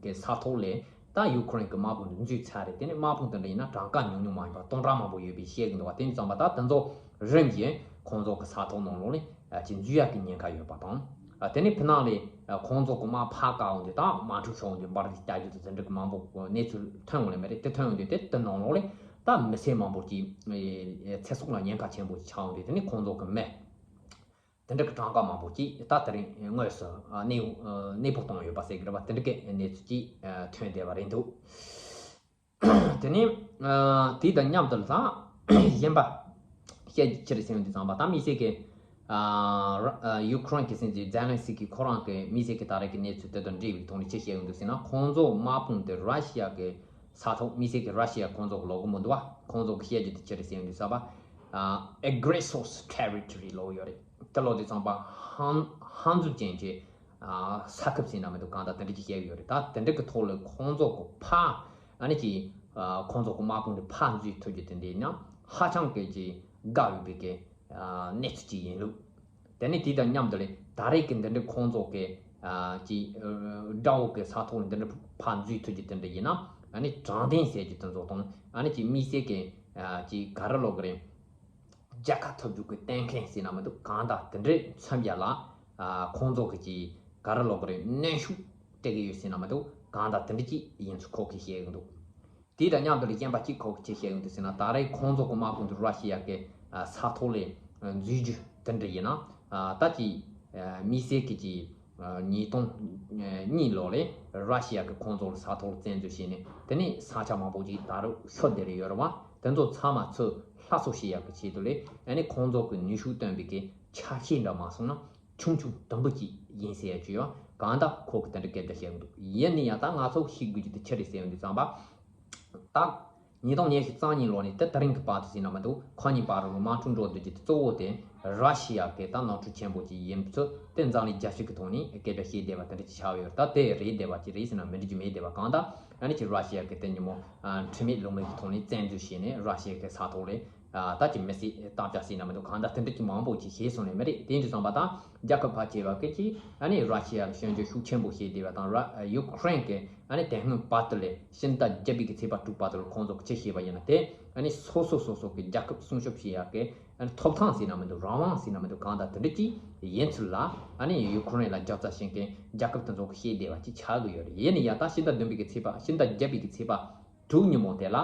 གི་ས་ཐོག་ལས་ད་ཡུ་ཁུ་རེན་གི་དམག་དཔུང་འདི་འཛུལ་ཚར་རེད། དེ་ནས་དམག་དཔུང་དེ་འདྲ་ཡིན་ན་གྲངས་ཀ་ཉུང་ཉུང་མ་ཡིན་པ་སྟོང་ཕྲག་མང་པོ་ཡོད་པའི་བཤད་གི་འདུག་བ། དེ་ཡིན་ཙམ་པ་ད་དེ་ཚོ་རིམ་བཞིན་ཁོང་ཚོ་གི་ས་ཐོག་ནང་ལོགས་ནས་ཅིག་འཛུལ་ཡག་གི་ཉེན་ཁ་ཡོད་པ་དང་། དེ་ནས་ཕི་ནང་ལས་ཁོང་ཚོ་གི་དམག་ཕར་བཀག་འོང་དུས་ད་དམག་འཁྲུག་ཤོར་འོང་དུས་འབར་གྱི་རྒྱག་རྒྱུ་དེ་ཚོ་འདྲ་གི་མང་པོ་གནས་ཚུལ་ཐོན་འོང་ལེ་མ་རེད། དེ་ཐོན་འོང་དུས་དེ་དེ་ནང་ལོགས་ལས་ད་མི་སེར་མང་པོ་ཅིག་ཚེ་སྲོག་ལ་ཉེན་ཁ་ཆེན་པོ་ཅིག་ཆགས་འོང་དུས་དེ་ནས་ཁོང་ཚོ་གི་མི་དེ་འདྲ་གི་གྲངས་ཀ་མང་པོ་ཅིག་ད་དེ་རིང་དངོས་སུ་གནས་གནས་སྤོ་བཏང་ཡོད་པ་ཟེར་གི་རེད་པ། དེ་འདྲ་གི་གནས་ཚུལ་ཅིག་ཐོན་བསྡད་པ་རེད་འདུག་དེ་ནས་དེ་དང་མཉམ་དུ་ལ་གཞན་པ་བཤད་རྒྱུ་ཅི་རེད་ཟེར་ཡོང་དུས་ཙམ་པ་ད་དམིགས་བསལ་གྱི་ཡུ་ཁུ་རེན་གྱི་སྲིད་འཛིན་ཛེ་ལན་སི་ཀི་ཁོ་རང་གི་དམིགས་བསལ་གྱི་ད་རེས་ཀྱི་གནས་ཚུལ་དེ་དང་འབྲེལ་བའི་ཐོག་ནས་ཅི་བཤད་ཡོང་འདུག་ཟེར་ན། ཁོང་ཚོ་དམག་དཔུང་དེ་ར་ཤི་ཡ་གི་ས་ཐོག་དམིགས་བསལ་གྱི་ར་ཤི་ཡ་ཁོང་ཚོ་གི་ལོ་གོ་མི་འདུག་བ། ཁོང་ཚོ་གི་བཤད་རྒྱུ་དེ་ཅི་རེད་ཟེར་ཡོང་དུས་ཙམ་པ་aggressors territory ལབ་ཡོད་རེད། དེ་ལབ་དུས་ཙམ་པ་ཧང་ཧང་འཛུལ་ཅན་གྱི་ས་ཁུལ་ཟེར་ན་མི་འདུག་གང་ལྟར་དེ་འདྲ་ཅིག་བཤད་ཡོད་རེད། ད་དེ་འདྲ་གི་ཐོག་ལ་ཁོང་ཚོ་གི་ཕར་ཨ་ནི་ཅིག་ཁོང་ཚོ་གི་དམག་དཔུང་དེ་ཕར་འཛུལ་ཐུབ་རྒྱུ་དེ་འདྲ་ཡིན་ན་ཧ་ཅང་གི་ཅིག་དགའ་འོས་པའི་གི་གནས་ཚུལ་ཅིག་ཡིན་ལུགས། དེ་ནས་དེ་དང་མཉམ་དུ་ལས་ད་རེས་ཀྱི་འདི་འདྲའི་ཁོང་ཚོ་གི་ཅིག་དགྲ་བོ་གི་ས་ཐོག་ལ་འདི་འདྲ་ཕར་འཛུལ་ཐུབ་རྒྱུ་དེ་འདྲ་ཡིན་ན་ཨ་ནི་དྲང་བདེན་ཟེར་རྒྱུ་དེ་ཚོ་དང་ཨ་ནི་ཅིག་དམིགས་བསལ་གི་ཅིག་ག་རེ་ལབ་གི་རེད། རྒྱལ་ཁ་ཐོབ་རྒྱུ་གི་གཏན་འཁེལ་ཟེར་ན་མི་འདུག་གང་ལྟར་དེ་འདྲའི་མཚོན་རྒྱུ་ལ་ཁོང་ཚོ་གི་ཅིག་ག་རེ་ལབ་གི་རེད། གནོན་ཤུགས་སྤྲད་གི་ཡོད་ཟེར་ན་མི་འདུག་གང་ལྟར་དེ་འདྲ་ཅིག་ཡིན་ཚུལ་ཁོ་གིས་བཤད་གི་འདུག་དེ་དང་མཉམ་དུ་ལ་གཞན་པ་གཅིག་ཁོ་གིས་ཅི་བཤད་ཡོང་དུས་ཟེར་ན། ད་རེས་ཁོང་ཚོ་གི་དམག་དཔུང་དེ་ར་ཤི་ཡ་གི་ས་ཐོག་ལས་འཛུལ་རྒྱུ་དེ་འདྲ་ཡིན་ན་ད་ཅིག་དམིགས་བསལ་གི་ཅིག་ཉིས་སྟོང་གཉིས་ལོ་ལས་ར་ཤི་ཡ་གི་ཁོང་ཚོ་ལ་ས་ཐོག་ལ་བཙན་འཛུལ་བྱས་ནས་དེ་ནས་ས་ཆ་མང་པོ་ཅིག་ད་རུང་ཤོར་བསྡད་རེ་ཡོད་རེད་བ། དེ་ཚོ་ཚང་མ་ཚུར་སླར་གསོ་བྱེད་ཡག་གི་ཆེད་དུ་ལས་ཨ་ནི་ཁོང་ཚོ་གི་ནུས་ཤུགས་བཏོན་པའི་གི་ཆ་ཤས་འདྲ་མ་སོང་ན། ཆུང་ཆུང་དུམ་བུ་གཅིག་ཡིན་ཟེར་ཡ་ཅིག་ཡོད། གང་ལྟར་ཁོ་གི་དེ་འདྲ་སྐད་ཆ་བཤད་ཀྱི་འདུག་ཡིན་ན་ཡང་ད་ང་ཚོ་ཤེས་དགོས་རྒྱུ་དེ་ཅི་རེད་ཟེར་ཡོང་དུས་ཙམ་པ། ད་ཉིས་སྟོང་ཉི་ཤུ་རྩ་གཉིས་ལོ་ནས་དེ་ད་རིང་གི་བར་དུ་ཟེར་ན་མི་འདུག་ཁ་ཉིན་བར་དུ་དམག་འཁྲུག་འགྲོ་སྡོད་རྒྱུ་དེ་གཙོ་བོ་དེ་ར་ཤི་ཡ་གི་ད་ནོར་འཁྲུལ་ཆེན་པོ་ཅིག་ཡིན་ཚུལ་དེ་འཛམ་གླིང་རྒྱལ་སྤྱི་གི་ཐོག་ནས་སྐད་ཆ་བཤད་བསྡད་པ་དེ་འདྲ་ཅིག་ཆགས་ཡོད་རེད། ད་དེ་རེད་བསྡད་པ་ཅིག་རེད་ཟེར་ན་མི་འགྲིག་རྒྱུ་མེད་བསྡད་པ། གང་ལྟར་ཨ་ནི་ཅིག་ར་ཤི་ཡ་གི་དེ་ཉིན་མོ་ཁྲིམས་མེད་ལུགས་མེད་ཀྱི་ཐོག་ནས་བཙན་འཛུལ་བྱས་ནས་ར་ཤི་ཡ་གི་ས་ཐོག་ལས། ད་ཅི་མི་སྲིད་སྟབས་ཆག་སྲིད་ན་མི་འདུག་གང་ལྟར་དེ་འདྲ་ཅིག་མང་པོ་ཅིག་བྱས་སོང་ནས་མི་རེད། དེ་འདྲ་སོང་པ་དང་རྒྱལ་ཁབ་ཕལ་ཆེ་བ་གི་ཅིག་ཨ་ནི་ར་ཤི་ཡ་ལ་སྐྱོན་བརྗོད་ཤུགས་ཆེན་པོ་བྱས་བསྡད་པ་དང་། ར་ཡུ་ཁུ་རེན་གི་ཨ་ནི་དེ་སྔོན་བར་དུ་ལས་ཕྱི་ཟླ་བརྒྱད་པའི་གི་ཚེས་པ་དྲུག་བར་དུ་ལ་ཁོང་ཚོ་གི་ཅི་བྱས་པ་ཡིན་ན་དེ་ཨ་ནི་སོ་སོ་སོ་སོ་གི་རྒྱལ་ཁབ་སྲུང་སྐྱོབ་བྱེད་ཡག་གི་ཨ་ནི་ཐོབ་ཐང་ཟེར་ན་མི་འདུག་རང་དབང་ཟེར་ན་མི་འདུག་གང་ལྟར་དེ་འདྲ་ཅིག་ཡིན་ཚུལ་ལ་ཨ་ནི་ཡུ་ཁུ་རེན་ལ་རྒྱབ་རྩ་བྱེད་མཁན་རྒྱལ་ཁབ་དེ་ཚོ་གི་བཤད་བསྡད་པ་ཅིག་ཆགས་ཀྱི་ཡོད་རེད། ཡིན་ན་ཡང་ད་ཕྱི་ཟླ་བདུན་པའི་གི་ཚེས་པ་ཕྱི་ཟླ་བརྒྱད་པའི་གི་ཚེས་པ་དྲུག་ཉིན་མོ་དེ་ལ།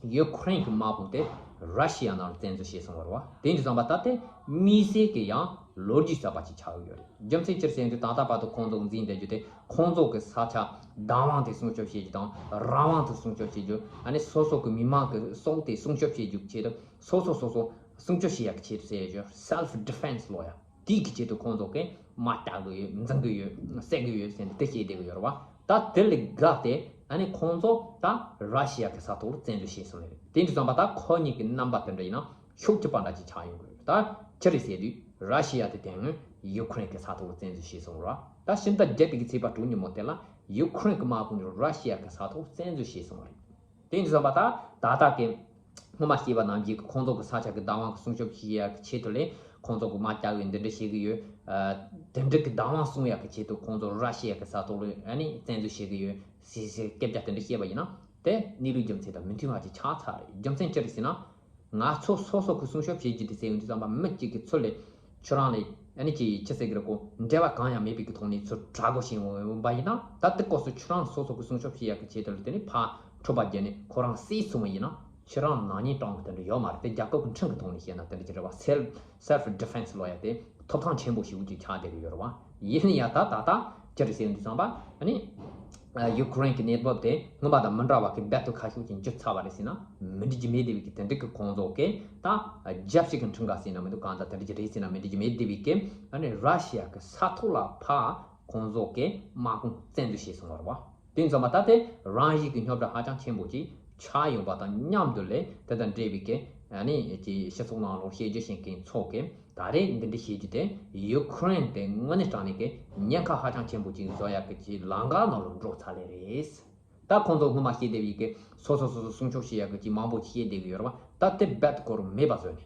ཡུ་ཁུ་རེན་གྱི་དམག་དཔུང་དེ་ར་ཤི་ཡ་ནང་ལ་བཙན་འཛུལ་བྱས་སོང་བ་རེད་བ། དེ་འདྲ་སོང་བ་ད་དེ་དམིགས་བསལ་གྱི་ཡང་ལོ་རྒྱུས་གསར་པ་ཅིག་ཆགས་ཡོད་རེད། རྒྱུ་མཚན་ཅི་རེད་ཟེར་ན་ད་ལྟ་བར་དུ་ཁོང་ཚོ་འཛིན་བསྡད་རྒྱུ་དེ་ཁོང་ཚོ་གི་ས་ཆ་བདག་དབང་དེ་སྲུང་སྐྱོབ་བྱེད་རྒྱུ་དང་རང་དབང་དེ་སྲུང་སྐྱོབ་བྱེད་རྒྱུ། ཨ་ནི་སོ་སོ་གི་མི་མང་གི་སྲོག་དེ་སྲུང་སྐྱོབ་བྱེད་རྒྱུ་ཆེད་དུ་སོ་སོ་སོ་སོ་སྲུང་སྐྱོབ་བྱེད་ཡག་གི་ཆེད་དུ་ཟེར་རྒྱུ། self defense ལོ་ཡ། དེའི་གི་ཆེད་དུ་ཁོང་ཚོ་གིས་དམག་རྒྱག་གི་ཡོད། འཛིང་གི་ཡོད། བསད་གི་ཡོད་ཟེར་ནས་དེ་བཤད་བསྡད་གི་ཡོད་རེད་བ། ད་དེ་ལས་བརྒལ་ཏེ་ཨ་ནི་ཁོང་ཚོ་ད་ར་ཤི་ཡ་གི་ས་ཐོག་ལ་བཙན་འཛུལ་བྱས་སོང་ནི་རེད། དེ་འདྲ་སོང་བ་ད་ཁོ་གཉིས་ཀྱི་རྣམ་པ་དེ་འདྲ་ཡིན་ན་ཤུགས་ཀྱི་པ་འདྲ་ཅིག་ཆགས་ཡོང་གི་རེད། ད་ཅི་རེད་ཟེར་དུས་ར་ཤི་ཡ་དེ་དེ་སྔོན་ཡུ་ཁུ་རེན་གྱི་ས་ཐོག་ལ་བཙན་འཛུལ་བྱས་སོང་རེད་བ། ད་ཕྱི་ཟླ་བརྒྱད་པའི་གི་ཚེས་པ་དྲུག་ཉིན་མོ་དེ་ལ་ཡུ་ཁུ་རེན་གྱི་དམག་དཔུང་ར་ཤི་ཡ་གི་ས་ཐོག་བཙན་འཛུལ་བྱས་སོང་བ་རེད། དེ་འདྲ་སོང་བ་ད་ད་ལྟ་གི་སྔོན་མ་བཤད་པ་ནང་བཞིན་གྱི་ཁོང་ཚོ་གི་ས་ཆ་གི་བདག་དབང་གི་སྲུང་སྐྱོབ་བྱེད་ཡག་གི་ཆེད་དུ་ལས་ཁོང་ཚོ་གི་དམག་རྒྱག་ཡོད། འདི་འདྲ་བྱེད་གི་ཡོད། ཨ། དེ་འདྲ་གི་བདག་དབང་སྲུང་ཡག་གི་ཆེད་དུ་ཁོང་ཚོ་ར་ཤི་ཡ་གི་ས་ཐོག་ལ་ཨ་ནི་བཙན་འཛུལ་བྱེད་གི་ཡོད་ཟེར་ཟེར་སྐད་ཆ་དེ་འདྲ་བཤད་པ་ཡིན་ན་དེ་གནས་ལུགས་རྒྱུ་མཚན་དང་མི་མཐུན་པ་ཅིག་ཆགས་ཚར་རེད། རྒྱུ་མཚན་ཅི་རེད་ཟེར་ན། ང་ཚོ་སོ་སོ་གི་སྲུང་སྐྱོབ་བྱེད་རྒྱུ་དེ་ཟེར་ཡོང་དུས་ཙམ་པ་མི་གཅིག་གི་ཚུར་ལས་ཁྱོད་རང་ལས་ཨ་ནི་ཅི་ཅི་ཟེར་གི་རེད་གོ། འབྲེལ་བ་གང་ཡང་མེད་པའི་གི་ཐོག་ནས་ཚུར་དྲག་རྒོལ་བྱེད་འོང་བ་ཡིན་ན། ད་དེ་སྐབས་སུ་ཁྱོད་རང་སོ་སོ་གི་སྲུང་སྐྱོབ་བྱེད་ཡག་གི་ཆེད་དུ་ལ་དེ་ནི་ཕར་འཕྲོད་པ་བརྒྱབ་ནས་ཁོ་རང་བསད་སོང་བ་ཡིན་ན་ཁྱོད་རང་ནག་ཉེས་སྤྲང་བ་དེ་འདྲ་ཡོད་མ་རེད། དེ་རྒྱལ་ཁབ་ཀྱི་ཁྲིམས་ཀྱི་ཐོག་ནས་བཤད་ན་དེ་འདྲ་ཅིག་རེད་བ། self self defense ལོ་ཡ་དེ་ཐོབ་ཐང་ཆེན་པོ་ཞིག་ཅིག་ཆགས་བསྡད་ཀྱི་ཡོད་རེད་བ། ཡིན་ན་ཡང་ད་ད་ལྟ་ཅི་རེད་ཟེར་དུས་ཙམ་པ་ཨ་ནི། ཡུ་ཁུ་རེན་གྱི་གནས་བབ་དེ་སྔོན་མ་དང་མི་འདྲ་བ་གི་རྦད་དེ་ཁ་ཤས་ཅིག་འགྱུར་ཚར་བ་རེད་ཟེར་ན་མི་འགྲིག་རྒྱུ་མེད་བསྡད་པའི་གི་དེ་འདྲ་གི་ཁོང་ཚོ་གིས་ད་རྒྱབ་ཕྱི་གི་ཁྲིམས་འགལ་ཟེར་ན་མི་འདུག། གང་ལྟར་དེ་འདྲ་ཅིག་རེད་ཟེར་ན་མི་འགྲིག་རྒྱུ་མེད་བསྡད་པའི་གི་ཨ་ནི་ར་ཤི་ཡ་གི་ས་ཐོག་ལ་ཕར་ཁོང་ཚོ་གིས་དམག་དཔུང་བཙན་འཛུལ་བྱས་སོང་བ་རེད་བ། དེ་ཙམ་པ་ད་དེ་རང་བཞིན་གྱི་རྙོག་དྲ་ཧ་ཅང་ཆེན་པོ་ཅིག་ཆགས་ཡོང་པ་དང་མཉམ་དུ་ལས་དེ་དང་འབྲེལ་བའི་གི་ཨ་ནི་ཀྱི་སྤྱི་ཚོགས་ནང་ལོགས་བཤད་རྒྱུ་བྱེད་མཁན་ཚོ་གིས་ད་རེས་འདི་འདྲ་བྱེད་རྒྱུ་དེ་ཡུ་ཁུ་རེན་དེ་དངོས་གནས་དྲང་གནས་ཀྱི་ཉེན་ཁ་ཧ་ཅང་ཆེན་པོ་ཅིག་བཟོ་ཡག་གི་ཅིག་ལམ་ཁ་ནང་ལ་འགྲོ་ཚར་ལེ་རེད། ད་ཁོང་ཚོ་སྔོན་མ་བཤད་བསྡད་པའི་གི་སོ་སོ་སོ་སོ་སྲུང་སྐྱོབ་བྱེད་ཡག་གི་ཅིག་མང་པོ་ཅིག་བཤད་བསྡད་ཀྱི་ཡོད་རེད་བ། ད་དེ་རྦད་དེ་ཁོ་རང་མེད་པ་བཟོས་ནས།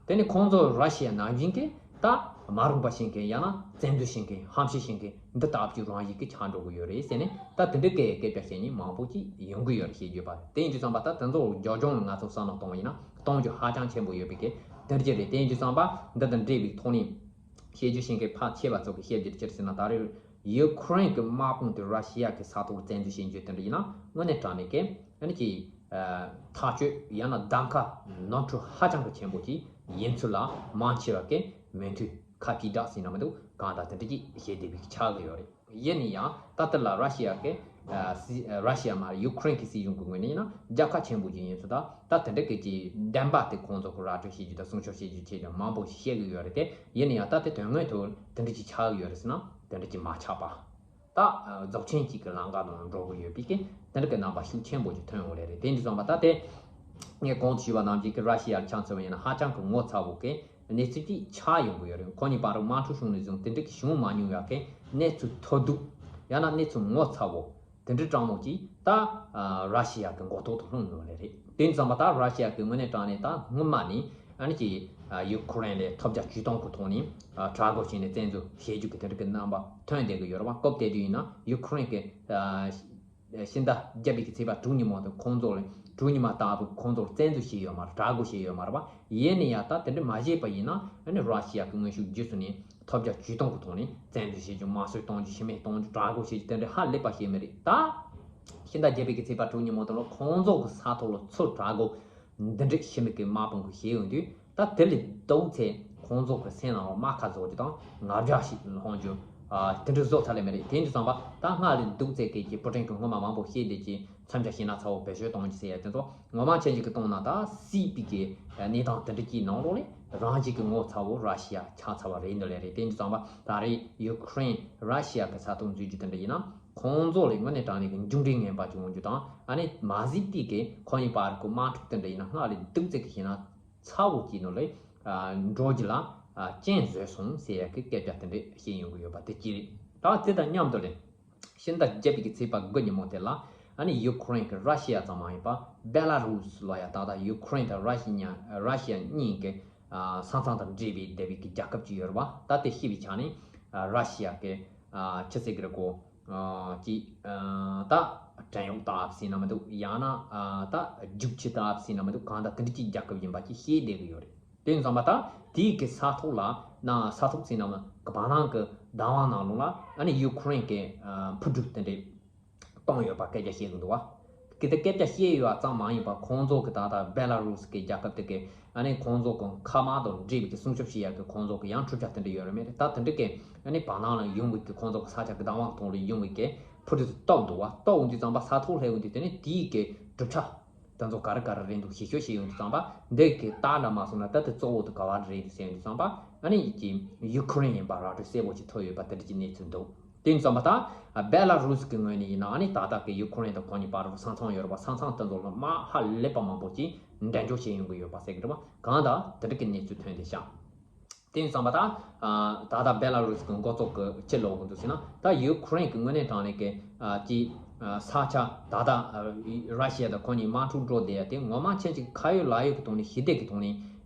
དེ་ནས་ཁོང་ཚོ་ར་ཤི་ཡ་ནང་བཞིན་གྱི་ད་མ་རུངས་པ་བྱེད་མཁན། ཡང་ན་བཙན་འཛུལ་བྱེད་མཁན། ཧམ་བཤད་བྱེད་མཁན་འདི་ལྟ་བུ་ཅིག་རང་བཞིན་གྱིས་ཆགས་འགྲོ་གི་ཡོད་རེད་ཟེར་ནས། ད་དེ་འདྲའི་སྐད་སྐད་ཆ་བཤད་མཁན་མང་པོ་ཅིག་ཡོང་གི་ཡོད་རེད་ཞེས་བརྗོད་པ་རེད། དེ་ཡིན་དུས་ཙམ་པ་ད་དེ་ཚོ་རྒྱབ་ལྗོངས་ལ་ང་ཚོ་བསམ་བློ་གཏོང་བ་ཡིན་ན་གཏོང་རྒྱུ་ཧ་ཅང་ཆེན་པོ་ཡོད་པའི་གི་དེ་འདྲ་ཅིག་རེད། དེ་ཡིན་དུས་ཙམ་པ་འདི་དང་འབྲེལ་བའི་ཐོག་ནས་བཤད་རྒྱུ་བྱེད་མཁན་ཕལ་ཆེ་བ་ཚོ་གི་བཤད་རྒྱུ་དེ་ཅི་རེད་ཟེར་ན། ད་རེས་ཡུ་ཁུ་རེན་གྱི་དམག་དཔུང་དེ་ར་ཤི་ཡ་གི་ས་ཐོག་བཙན་འཛུལ་བྱེད་རྒྱུ་དེ་འདྲ་ཡིན་ན་དངོས་གནས་དྲང་གནས་ཀྱི་ཨ་ནི་ཀྱི་ཐག་གཅོད་ཡང་ན་གདམ་ཁ་ནོར་འཁྲུལ་ཧ་ཅང་གི་ཆེན་པོ་ཅིག་ཡིན་ཚུལ་ལ་མང་ཆེ་བ་གིས་མོས་མཐུན་ཁ་ཕྱིར་བསྒྲགས་ཟེར་ན་མི་འདུག། གང་ལྟར་དེ་འདྲ་ཅིག་བྱེད་བསྡད་པའི་ཆགས་ཀྱི་ཡོད་རེད། ཡིན་ན་ཡང་ད་ལྟ་ལ་ར་ཤི་ཡ་གི་ཨ་སྲིད་ར་ཤི་ཡ་མ་ཡུ་ཁུ་རེན་གྱི་སྲིད་གཞུང་གི་ངོས་ནས་ཡིན་ན་རྒྱལ་ཁ་ཆེན་པོ་ཅིག་ཡིན་ཚུལ་དང་། ད་དེ་འདྲ་གི་ཅིག་བདེན་པ་དེ་ཁོང་ཚོ་གི་ར་སྤྲོད་བྱེད་རྒྱུ་དང་སྲུང་སྐྱོབ་བྱེད་རྒྱུ་ཆེད་དུ་མང་པོ་ཞིག་བཤད་ཀྱི་ཡོད་རེད་དེ། ཡིན་ན་ཡང་ད་དེ་དོན་དངོས་ཐོག་དེ་འདྲ་ཅིག་ཆགས་ཀྱི་ཡོད་རེད་ཟེར་ན་དེ་འདྲ་ཅིག་མ་ཆགས་པ། ད་རྫོགས་ཆེན་གཅིག་གི་ལམ་ཁ་ནང་འགྲོ་གི་ཡོད་པའི་གི་དེ་འདྲ་གི་རྣམ་པ་ཤུགས་ཆེན་པོ་ཅིག་ཐོན་ཡོང་ལེ་རེད། དེ་འདྲ་སོང་བ་ད་དེ་ངས་གོང་དུ་ཞུས་པ་ནང་བཞིན་གི་ར་ཤི་ཡར་ཆ་མཚོན་པ་ཡིན་ན་ཧ་ཅང་གི་ངོ་ཚ་བོ་གི་གནས་ཚུལ་ཅིག་ཆགས་ཡོང་གི་ཡོད་རེད། ཁོ་གཉིས་བར་དམག་འཁྲུག་བྱུང་ནས་བཟུང་དེ་འདྲ་གི་བྱུང་མ་མྱོང་ཡག་གི་གནས་ཚུལ་ཐོ་བསྡུ་ཡང་ན་གནས་ཚུལ་ངོ་ཚ་བོ་དེ་འདྲ་སྤྲང་མོ་ཅིག་ད་ར་ཤི་ཡ་གི་མགོ་ཐོག་ཏུ་ལྷུང་ཡོང་ལེ་རེད། དེ་འདྲ་སོང་བ་ད་ར་ཤི་ཡ་གི་དངོས་གནས་དྲང་གནས་ད་སྔོན་མ་ནས་ཨ་ནི་ཀྱི་ཡུ་ཁུ་རེན་ལ་ཐོབ་རྒྱ་ཇུས་གཏོང་གི་ཐོག་ནས་དྲག་རྒོལ་བྱས་ནས་བཙན་འཛུལ་བྱེད་རྒྱུ་གི་དེ་འདྲ་གི་རྣམ་པ་ཐོན་བསྡད་ཀྱི་ཡོད་རེད་བ། སྐབས་དེ་དུས་ཡིན་ན་ཡུ་ཁུ་རེན་གི་ཕྱི་ཟླ་བརྒྱད་པའི་གི་ཚེས་པ་དྲུག་ཉིན་མོ་དང་ཁོང་ཚོ་ལ་དྲུག་ཉི་མ་ལྟ་བུ་ཁོང་ཚོར་བཙན་འཛུལ་བྱས་ཡོད་མ་རེད། དྲག་རྒོལ་བྱས་ཡོད་མ་རེད་བ། ཡིན་ན་ཡང་ད་དེ་འདྲ་མ་བྱས་པ་ཡིན་ན་ཨ་ནི་ར་ཤི་ཡ་གི་དངོས་ཤུགས་བརྒྱུད་ཚུར་ནས་ཐོབ་རྒྱ་ཇུས་གཏོང་གི་ཐོག་ནས་བཙན་འཛུལ་བྱེད་རྒྱུ། དམར་གསོད་གཏོང་རྒྱུ། ཤི་རྨས་གཏོང་རྒྱུ། དྲག་རྒོལ་བྱེད་རྒྱུ་དེ་འདྲ་ཧ་ལས་པ་བྱས་མེད་རེད། ད་ཕྱི་ཟླ་བརྒྱད་པའི་གི་ཚེས་པ་དྲུག་ཉིན་མོ་དེ་ལ་ཁོང་ཚོ་གི་ས་ཐོག་ལ་ཚུར་དྲག་རྒོལ་འདི་འདྲ་ཤི་རྨས་གི་དམག་དཔུང་གི་བྱས་ཡོང་དུས། ད་དེ་ལས་སྡུག་ཚེ་ཁོང་ཚོ་གི་སེམས་ནང་ལ་རྨ་ཁ་བཟོ་རྒྱུ་དང་ང་རྒྱལ་ཞིག་སློང་རྒྱུ། ཨ་དེ་འདྲ་བཟོ་ཚར་ལེ་མེད་རེད། དེ་འདྲ་སོང་བ་ད་སྔར་ལས་སྡུག་ཚེ་གི་ཀྱི་པུ་ཏིན་གི་སྔོན་མ་མང་པོ་བཤད་བསྡད་ཀྱི་མཚམས་ཆ་ཞེ་ན་ཚ་བོ་བེད་སྤྱོད་གཏོང་རྒྱུ་ཟེར་ཡ་དེ་ཚོ་ངོ་མ་ཅན་ཞིག་གི་གཏོང་ན་ད་སྲིད་པའི་གི་གནས་སྟངས་དེ་འདྲ་ཅིག་ནང་ལོགས་ལས་རང་ཞིག་གི་ངོ་ཚ་བོ་ར་ཤི་ཡ་ཆགས་ཚར་བ་རེད་འདུག་ལེ་རེད། དེ་འདྲ་སོང་བ་ད་རེས་ཡུ་ཁུ་རེན་ར་ཤི་ཡ་གི་ས་ཐོག་འཛུལ་རྒྱུ་དེ་འདྲ་ཡིན་ན་ཁོང་ཚོ་ལས་དངོས་གནས་དྲང་གནས་ཀྱི་མཇུག་འབྲས་ངན་པ་ཅིག་འོང་རྒྱུ་དང་། ཨ་ནི་མ་གཞི་དེ་གི་ཁོ་གཉིས་བར་གི་དམག་འཁྲུག་དེ་འདྲ་ཡིན་ན་སྔར་ལས་སྡུག་ཚེ་གི་ཞེ་ན་ཚ་བོ་ཅིག་ནང་ལ་འགྲོ་རྒྱུ་ལ་རྐྱེན་བཟོས་སོང་ཟེར་ཡག་གི་སྐད་ཆ་དེ་འདྲ་བཤད་ཡོང་གི་ཡོད་པ་དེ་གཅིག་རེད། ད་དེ་དང་མཉམ་དུ་ལས་ཕྱི་ཟླ་བརྒྱད་པའི་གི་ཚེས་པ་དགུ་ཉིན་མོ་དེ་ལ་ཨ་ནི་ཡུ་ཁུ་རེན་གི་ར་ཤི་ཡ་ཙམ་མ་ཡིན་པ་བེ་ལ་རུ་སི་ལ་ཡ། ད་ལྟ་ཡུ་ཁུ་རེན་དང་ར་ཤི་ཡ་ར་ཤི་ཡ་གཉིས་ཀྱི་ས་མཚམས་དང་འབྲེལ་བའི་སྡེ་བའི་གི་རྒྱལ་ཁབ་ཅིག་ཡོད་རེད་བ། ད་དེ་ཤི་བའི་ཆ་ནས་ར་ཤི་ཡ་གི་ཆི་ཟེར་གི་རེད་གོ། ཅིག་ད་བྲན་གཡོག་ལྟ་བུ་ཟེར་ན་མི་འདུག། ཡང་ན་ད་རྒྱུག་ཁྱི་ལྟ་བུ་ཟེར་ན་མི་འདུག། གང་ལྟར་དེ་འདྲ་ཅིག་རྒྱལ་ཁབ་ཡིན་པ་ཅིག་ཤེས་བསྡད་གི་ཡོད་རེད། དེ་ཡིན་ཙང་མ་ད་དེའི་གི་ས་ཐོག་ལ་ན་ས་ཐོག་ཟེར་ན་མི་གི་བར་སྣང་གི་བདག་དབང་ནང་ལོགས་ལ་ཨ་ནི་ཡུ་ཁུ་རེན་གི་འཕུར་གྲུ་དེ་འདྲས་གཏོང་ཡོད་པ་སྐད་ཆ་བཤད་གི་འདུག་བ། གི་དེ་སྐད་ཆ་བཤད་ཡོད་པ་ཙམ་མ་ཡིན་པར་ཁོང་ཚོ་གི་ད་ལྟ་བེ་ལ་རུ་སི་གི་རྒྱལ་ཁབ་དེ་གི་ཨ་ནི་ཁོང་ཚོ་གི་མཁའ་དམག་དང་འབྲེལ་བའི་གི་སྲུང་སྐྱོབ་བྱེད་ཡག་གི་ཁོང་ཚོ་གི་ཡང་འཕྲུལ་ཆ་དེ་འདྲ་ཡོད་རེད་མེད་རེད། ད་དེ་འདྲ་གི་ཨ་ནི་བར་སྣང་ལ་ཡོང་བའི་གི་ཁོང་ཚོ་གི་ས་ཆ་གི་བདག་དབང་ཐོག་ལ་ཡོང་བའི་གི་འཕུར་གྲུ་དེ་སྟོབས་འདུག་བ། སྟོབས་འོང་དུས་ཙམ་པ་ས་ཐོག་སླེབས་འོང་དུས་དེ་ནི་དེའི་གི་གྲུབ་ཆ་དེ་ཚོ་ག་རེ་ག་རེ་རེད་འདུག་ཞིབ་ཞིབ་བྱས་ཡོང་དུས་ཙམ་པ་འདི་གི་རྟགས་འདྲ་མ་སོང་ན་ད་དེ་གཙོ་བོ་དེ་ག་བ་རེད་ཟེར་ཡོང་དུས་ཙམ་པ་ཨ་ནི་ཀྱི་ཡུ་ཁུ་རེན་ཡིན་པ་ར་སྤྲོད་གསལ་པོ་ཅིག་ཐོབ་ཡོད་པ་དེ་འདྲ་ཅིག་གནས་ཚུལ་འདུག་དེ་ཡིན་ཙམ་པ་ད་བེ་ལ་རུ་སི་གི་ངོས་ནས་ཡིན་ན་ཨ་ནི་ད་ལྟ་གི་ཡུ་ཁུ་རེན་དང་ཁོང་གཉིས་བར་དུ་ས་མཚམས་ཡོད་རེད་པ། ས་མཚམས་དེ་ཚོ་ལ་དམག་ཧ་ལས་པ་མང་པོ་ཅིག་འགྲན་བསྡུར་བྱེད་ཡོང་གི་ཡོད་པ་ཟེར་གི་རེད་པ། གང་ལྟར་དེ་འདྲ་གི་གནས་ཚུལ་ཐོན་བསྡད་ཤག་དེ་ཡིན་ཙམ་པ་ད་ད་ལྟ་བེ་ལ་རུ་སི་གི་འགོ་གཙོ་གི་ཕྱི་ལོགས་འདུག་ཟེར་ན་ད་ཡུ་ཁུ་རེན་གི་དངོས་གནས་དྲང་གནས་གི་ཀྱི་ས་ཆ་ད་ལྟ་ར་ཤི་ཡ་དང་ཁོང་གཉིས་དམག་འཁྲུག་འགྲོ་བསྡད་ཡ་དེ་ངོ་མ་ཁྱེད་ཀྱི་ཁ་ཡོད་ལག་ཡོད་གི་ཐོག་ནས་ཞི་བདེ་གི་ཐོག་ནས་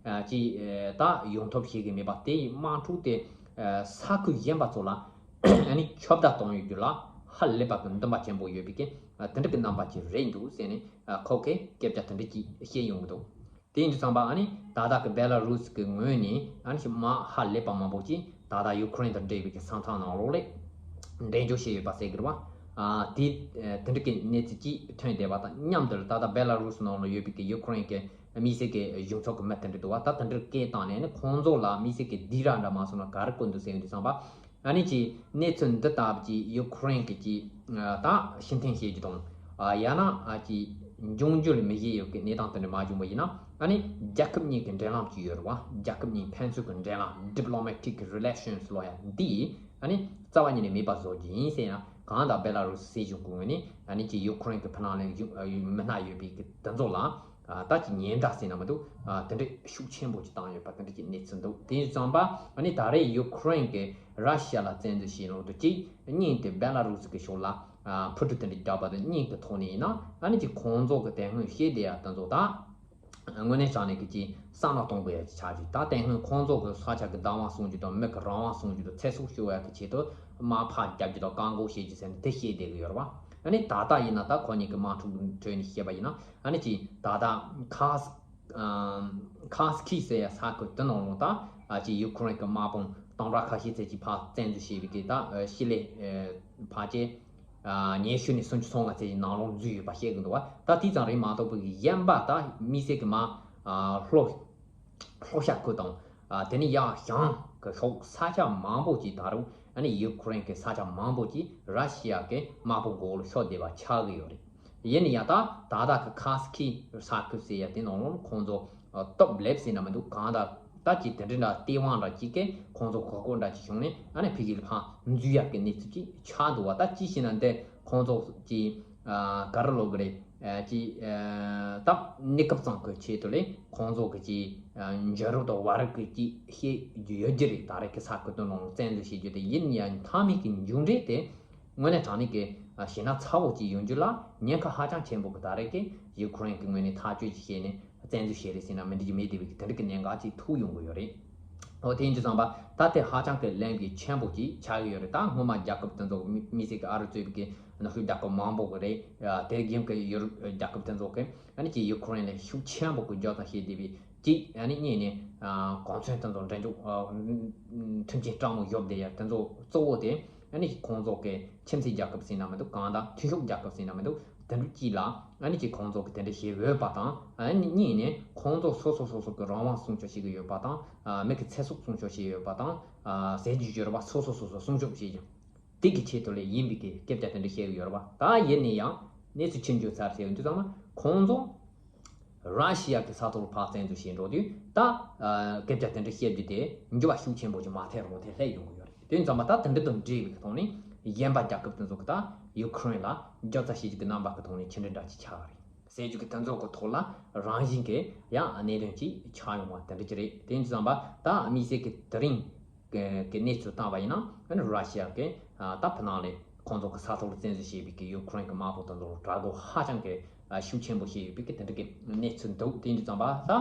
ཀྱི་ད་ཡོང་ཐབས་བྱེད་གི་མེད་པ་དེ་ཡི་དམག་འཁྲུག་དེ་ས་ཁུལ་གཞན་པ་ཚོ་ལ་ཨ་ནི་ཁྱབ་བརྡལ་གཏོང་ཡོད་རྒྱུ་ལ་ཧ་ལས་པ་གི་འདུན་པ་ཆེན་པོ་ཡོད་པའི་གི་དེ་འདྲ་གི་རྣམ་པ་ཅིག་རེད་འདུག་ཟེར་ནས་ཁོ་གིས་སྐད་ཆ་དེ་འདྲ་ཅིག་བཤད་ཡོང་གི་འདུག་དེ་ཡིན་དུས་ཙམ་པ་ཨ་ནི་ད་ལྟ་གི་བེ་ལ་རུ་སི་གི་ངོས་ནས་ཨ་ནི་དམག་ཧ་ལས་པ་མང་པོ་ཅིག་ད་ལྟ་ཡུ་ཁུ་རེན་དང་འབྲེལ་བའི་གི་ས་མཚམས་ནང་ལོགས་ལ་འགྲན་བསྡུར་བྱས་ཡོད་པ་ཟེར་གི་རེད་བ། དེ་དེ་འདྲ་གི་གནས་ཚུལ་ཅིག་ཐོན་བསྡད་པ་དང་མཉམ་དུ་ད་ལྟ་བེ་ལ་རུ་སི་ནང་ལ་ཡོད་པའི་གི་ཡུ་ཁུ་རེན་གི་དམིགས་བསལ་གྱི་གཞུང་ཚབ་ཀྱི་མི་དེ་འདྲ་འདུག་བ། ད་དེ་འདྲ་སྐད་བཏང་ནས་ནི་ཁོང་ཚོ་ལ་དམིགས་བསལ་གྱི་སྡིགས་ར་འདྲ་མ་སོང་ན་ག་རེ་བསྐུར་འདུག་ཟེར་ཡོང་དུས་ཙམ་པ་ཨ་ནི་ཀྱི་གནས་ཚུལ་འདི་ལྟ་བུ་ཀྱི་ཡུ་ཁུ་རེན་གྱི་ཀྱི་ད་ཕྱིར་འཐེན་བྱེད་རྒྱུ་དང་ཡང་ན་ཀྱི་འབྱུང་འགྱུར་མི་བཞེས་ཡོད་ཀྱི་གནས་སྟངས་དེ་འདྲ་མ་བྱུང་བ་ཡིན་ན་ཨ་ནི་རྒྱལ་ཁབ་གཉིས་ཀྱི་འབྲེལ་ལམ་ཅིག་ཡོད་རེད་བ། རྒྱལ་ཁབ་གཉིས་ཕན་ཚུན་གྱི་འབྲེལ་ལམ་diplomatic relations ལོ་ཡ་འདི་ཨ་ནི་རྩ་བ་ཉིད་ནས་མེད་པ་བཟོ་རྒྱུ་ཡིན་ཟེར་ཡང་གང་ལྟར་བེ་ལ་རུ་སི་སྲིད་གཞུང་གི་ངོས་ནས་ཨ་ནི་ཀྱི་ཡུ་ཁུ་རེན་གྱི་ཕུ་ནང་ལ་མི་སྣ་ཡོད་པའི་གི་དེ་ཚོ་ལ། ད་ཀྱི་ཉེན་བརྡ་ཟེར་ན་མི་འདུག་དེ་འདྲའི་ཤུགས་ཆེན་པོ་ཅིག་བཏང་ཡོད་པ་དེ་འདྲ་ཀྱི་གནས་ཚུལ་འདུག་དེ་ཡིན་ཙམ་པ་ཨ་ནི་ད་རེས་ཡུ་ཁུ་རེན་གྱིས་ར་ཤི་ཡ་ལ་བཙན་འཛུལ་བྱས་ལོག་དུས་ཀྱི་གཉིས་དེ་བེ་ལ་རུ་སི་གི་ཕྱོགས་ལ་འཕུར་གྲུ་དེ་འདྲ་བརྒྱབ་པ་དང་གཉིས་ཀྱི་ཐོག་ནས་ཡིན་ན་ཨ་ནི་ཀྱི་ཁོང་ཚོ་གི་དེ་སྔོན་བཤད་བསྡད་ཡ་དེ་ཚོ་ད་དངོས་གནས་དྲང་གནས་ཀྱི་ཀྱི་བསམ་བློ་གཏོང་དགོས་ཡ་ཅིག་ཆགས་ཀྱི། ད་དེ་སྔོན་ཁོང་ཚོ་གི་ས་ཆ་གི་བདག་དབང་སྲུང་རྒྱུ་དང་མི་གི་རང་དབང་སྲུང་རྒྱུ་དང་ཚེ་སྲོག་སྐྱོབ་ཡ་གི་ཆེད་དུ་དམག་ཕར་རྒྱབ་རྒྱུ་དང་བཀག་འགོག་བྱེད་རྒྱུ་ཟེར་ནས་དེ་བཤད་བསྡད་གི་ཡོད་རེད་བ། ཨ་ནི་ད་ལྟ་ཡིན་ན་ད་ཁོ་གཉིས་ཀྱི་དམག་འཁྲུག་ཁྲོད་ནས་བཤད་པ་ཡིན་ན་ཨ་ནི་ཀྱི་ད་ལྟ་ཁ་ཁ་སི་ཁི་ཟེར་ཡ་ས་ཁུལ་དེ་ནང་ལོགས་ད་ཨ་ཅེ་ཡུ་ཁུ་རེན་གྱི་དམག་དཔུང་སྟོང་ཕྲག་ཁ་ཤས་ཙམ་ཅིག་ཕར་བཙན་འཛུལ་བྱས་པའི་གི་ད་ཨ་ཤི་ལེ་ཨ་ཕལ་ཆེར་ཨ་ཉི་ཤུ་ནས་སུམ་ཅུ་སོ་ལྔ་ཙམ་ཅིག་ནང་ལོགས་འཛུལ་ཡོད་པ་བཤད་གི་འདུག་བ། ད་དེ་ཙམ་རེད་མ་གཏོགས་པའི་གི་གཞན་པ་ད་དམིགས་བསལ་གི་མ་ཨ་ལྷོ་ལྷོ་ཤར་ཁུལ་དང་ཨ་དེ་ནས་ཡང་བྱང་གི་ཕྱོགས་ས་ཆ་མང་པོ་ཅིག་ད་རུང་ཨ་ནི་ཡུ་ཁུ་རེན་གྱི་ས་ཆ་མང་པོ་ཅིག་ར་ཤི་ཡ་གི་དམག་དཔུང་མགོ་ལ་ཤོར་བསྡད་པ་ཆགས་ཀྱི་ཡོད་རེད། ཡིན་ན་ཡང་ད་ད་ལྟ་གི་ཁ་སི་ཁི་ས་ཁུལ་ཟེར་ཡ་དེ་ནང་ལོགས་ཁོང་ཚོ་ཨ་སྟོབས་ལེགས་ཟེར་ན་མི་འདུག་གང་ལྟར་ད་ཅིག་དེ་འདྲ་འདྲ་སྟེས་དབང་འདྲ་ཅིག་གིས་ཁོང་ཚོ་གོ་སྐབས་འདྲ་ཅིག་བྱུང་ནས་ཨ་ནི་ཕ་གི་ལ་ཕར་འཛུལ་ཡག་གི་གནས་ཚུལ་ཅིག་ཆགས་འདུག་བ། ད་ཅི་ཞེ་ན་འདི་ཁོང་ཚོ་ཅིག་ཨ་ག་རེ་ལབ་དགོས་རེད། ཨ་ཅིག་ཨ་ད་གནས་སྐབས་ཙམ་གྱི་ཆེད་དུ་ལས་ཁོང་ཚོ་གི་ཅིག་ཨ་འཇབ་རུབ་དང་བར་རུབ་ཀྱི་ཅིག་བཤད་རྒྱུ་ཡོད་རྒྱུ་རེད། ད་རེས་ཀྱི་ས་ཁུལ་དེ་ནང་བཙན་འཛུལ་བྱེད་རྒྱུ་དེ་ཡིན་ཡང་མཐའ་མའི་གི་མཇུག་འབྲས་དེ་དངོས་གནས་དྲང་གནས་ཀྱི་ཞེ་ན་ཚ་བོ་ཅིག་ཡོང་རྒྱུ་ལ་ཉེན་ཁ་ཧ་ཅང་ཆེན་པོ་གི། ད་རེས་ཀྱི་ཡུ་ཁུ་རེན་གྱི་ངོས་ནས་ཐག་གཅོད་ཅིག་བྱས་ནས་བཙན་འཛུལ་བྱས་རེད་ཟེར་ན་མི་འགྲིག་རྒྱུ་མེད་བསྡད་པའི་གི་དེ་འདྲ་གི་ཉེན་ཁ་ཅིག་ཐུག་ཡོང་གི་ཡོད་རེད། འོ་དེ་ཡིན་དུས་ཙམ་པ་ད་དེ་ཧ་ཅང་གི་གླེང་གི་ཆེན་པོ་ཅིག་ཆགས་ཀྱི་ཡོད་རེད། ད་སྔོན་མ་རྒྱལ་ཁབ་དེ་ཚོ་མི་མི་སེར་གྱི་ཨ་རི་གཙོས་པའི་གི་ནུབ་ཕྱོགས་རྒྱལ་ཁབ་མང་པོ་གི་རེད། དེ་རྒྱུན་གྱི་ཡུ་རོབ་རྒྱལ་ཁབ་དེ་ཚོ་གི་ཨ་ནི་ཅིག་ཡུ་ཁུ་རེན་ལ་ཤུགས་ཆེན་པོ་གི་རྒྱབ་དང་བྱས་བསྡད་པའི་ཅིག་ཨ་ནི་གཉིས་ནས་གོང་ཚོན་དེ་ཚོ་འགྲན་ཚོགས་མཐུན་རྐྱེན་སྤྲང་མོ་ཡོད་བསྡད་ཡ་དེ་ཚོ་གཙོ་བོ་དེ་ཨ་ནི་ཁོང་ཚོ་གི་ཁྱིམ་མཚེས་རྒྱལ་ཁབ་ཟེར་ན་མི་འདུག་གང་ལྟར་མཐུན་ཕྱོགས་རྒྱལ་ཁབ་ཟེར་ན་མི་འདུག་དེ་འདྲ་གཅིག་ལ་ཨ་ནི་ཅིག་ཁོང་ཚོ་གི་དེ་འདྲ་བྱེད་འོས་པ་དང་ཨ་ནི་གཉིས་ནས་ཁོང་ཚོ་སོ་སོ་སོ་སོ་གི་རང་དབང་སྲུང་སྐྱོབ་བྱེད་ཀྱི་ཡོད་པ་དང་མི་གི་ཚེ་སྲོག་སྲུང་སྐྱོབ་བྱེད་ཡོད་པ་དང་ཟས་རྒྱུ་ཡོད་རེད་པ། སོ་སོ་སོ་སོ་སྲུང་སྐྱོབ་བྱེད་ཀྱི་དེ་གི་ཆེད་དུ་ལས་ཡིན་པའི་གི་སྐད་ཆ་དེ་འདྲ་བཤད་ཀྱི་ཡོད་རེད་པ། ད་ཡིན་ན་ཡང་གནས་ཚུལ་ཕྱིན་བཅུག་ཚར་ཟེར་ཡོང་དུས་ཙམ་ན་ཁོང་ཚོ་ར་ཤི་ཡ་གི་ས་ཐོག་ལ་ཕར་བཙན་འཛུལ་བྱས་འགྲོ་དུས་ད་སྐད་ཆ་དེ་འདྲ་བཤད་རྒྱུ་དེ་འགྱུར་བ་ཤུགས་ཆེན་པོ་ཅིག་མ་ཐེབས་རུང་དེ་སླེབས་ཡོང་གི་ཡོད་རེད། དེ་ཙམ་པ་ད་དེ་འདྲ་དང་འབྲེལ་བའི་ཐོག་ནས་གཞན་པ་རྒྱལ་ཁབ་དེ་ཚོ་གི་ད་ཡུ་ཁུ་རེན་ལ་རྒྱབ་རྩ་བྱེད་རྒྱུ་གི་རྣམ་པ་གི་ཐོག་ནས་ཕྱི་འབྲེལ་འདྲ་ཅིག་ཆགས་པ་རེད། ཟས་རྒྱུ་གི་དེ་ཚོ་གི་ཐོག་ལ་རང་བཞིན་གྱི་ཡང་གནད་དོན་ཅིག་ཆགས་ཡོང་བ་དེ་འདྲ་ཅིག་རེད། དེ་ཙམ་པ་ད་དམིགས་བསལ་གྱི་དེ་རིང་གི་གནས་ཚུལ་བཏང་བ་ཡིན་ན་ར་ཤི་ཡ་གི་ད་ཕུ་ནང་ལས་ཁོང་ཚོ་གི་ས་ཐོག་ལ་བཙན་འཛུལ་བྱས་པའི་གི་ཡུ་ཁུ་རེན་གི་དམག་དཔུང་དེ་ཚོ་ལ་དྲག་རྒོལ་ཧ་ཅང་གི་ཤུགས་ཆེན་པོ་བྱས་ཡོད་པའི་གི་དེ་འདྲ་གི་གནས་ཚུལ་འདུག་དེ་ཙམ་པ་ད་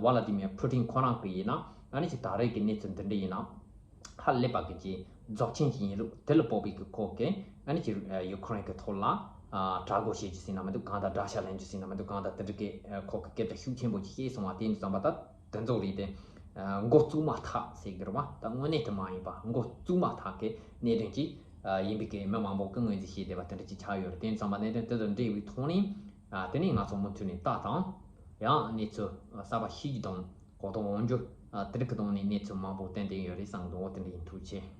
ཝ་ལ་ཏི་མིར་ཕུ་ཏིན་ཁོ་རང་གི་ཡིན་ན་ཨ་ནི་ཅིག་ད་རེས་གི་གནས་ཚུལ་འདི་འདྲ་ཡིན་ན། ཧ་ལས་པ་གི་ཅིག་རྫོགས་ཆེན་ཞིག་ཡིན་ལུགས་དེ་ལ་དཔག་པའི་གི་ཁོ་གི་ཨ་ནི་ཅིག་ཡུ་ཁུ་རེན་གི་ཐོག་ལ་དྲག་རྒོལ་བྱེད་རྒྱུ་ཟེར་ན་མི་འདུག་གང་ལྟར་དགྲ་ཤ་ལེན་རྒྱུ་ཟེར་ན་མི་འདུག་གང་ལྟར་དེ་འདྲ་གི་ཁོ་གི་སྐད་ཆ་ཤུགས་ཆེན་པོ་ཅིག་བཤད་སོང་བ་དེ་ཡིན་ཙམ་པ་ད་དེ་ཚོ་རེད་དེ། མགོ་བཙུགས་མ་ཐག་ཟེར་གི་རེད་བ། ད་དངོས་གནས་དེ་མ་ཡིན་པ་མགོ་བཙུགས་མ་ཐག་གི་གནད་དོན་ཅིག་ ཡིན་པའི་གི་མི་མང་པོ་གི་ངོས་འཛིན་བྱས་བསྡད་པ་དེ་འདྲ་ཅིག་ཆགས་ཡོད་རེད། དེ་ཙམ་པ་གནད་དོན་དེ་དང་འབྲེལ་བའི་ཐོག་ནས་དེ་ནས་ང་ཚོ་མུ་མཐུད་ནས་ལྟ་དང་། ཡང་གནས་ཚུལ་གསར་པ་ཤེས་རྒྱུ་དང་གོ་རྟོགས་འོང་རྒྱུ་དེ་འདྲ་གི་ཐོག་ནས་གནས་ཚུལ་མང་པོ་བསྟན་བསྡད་ཡོད་རེད་བསམ་འདུག་དེ་འདྲ་ཡིན། ཐུགས་རྗེ་ཆེ།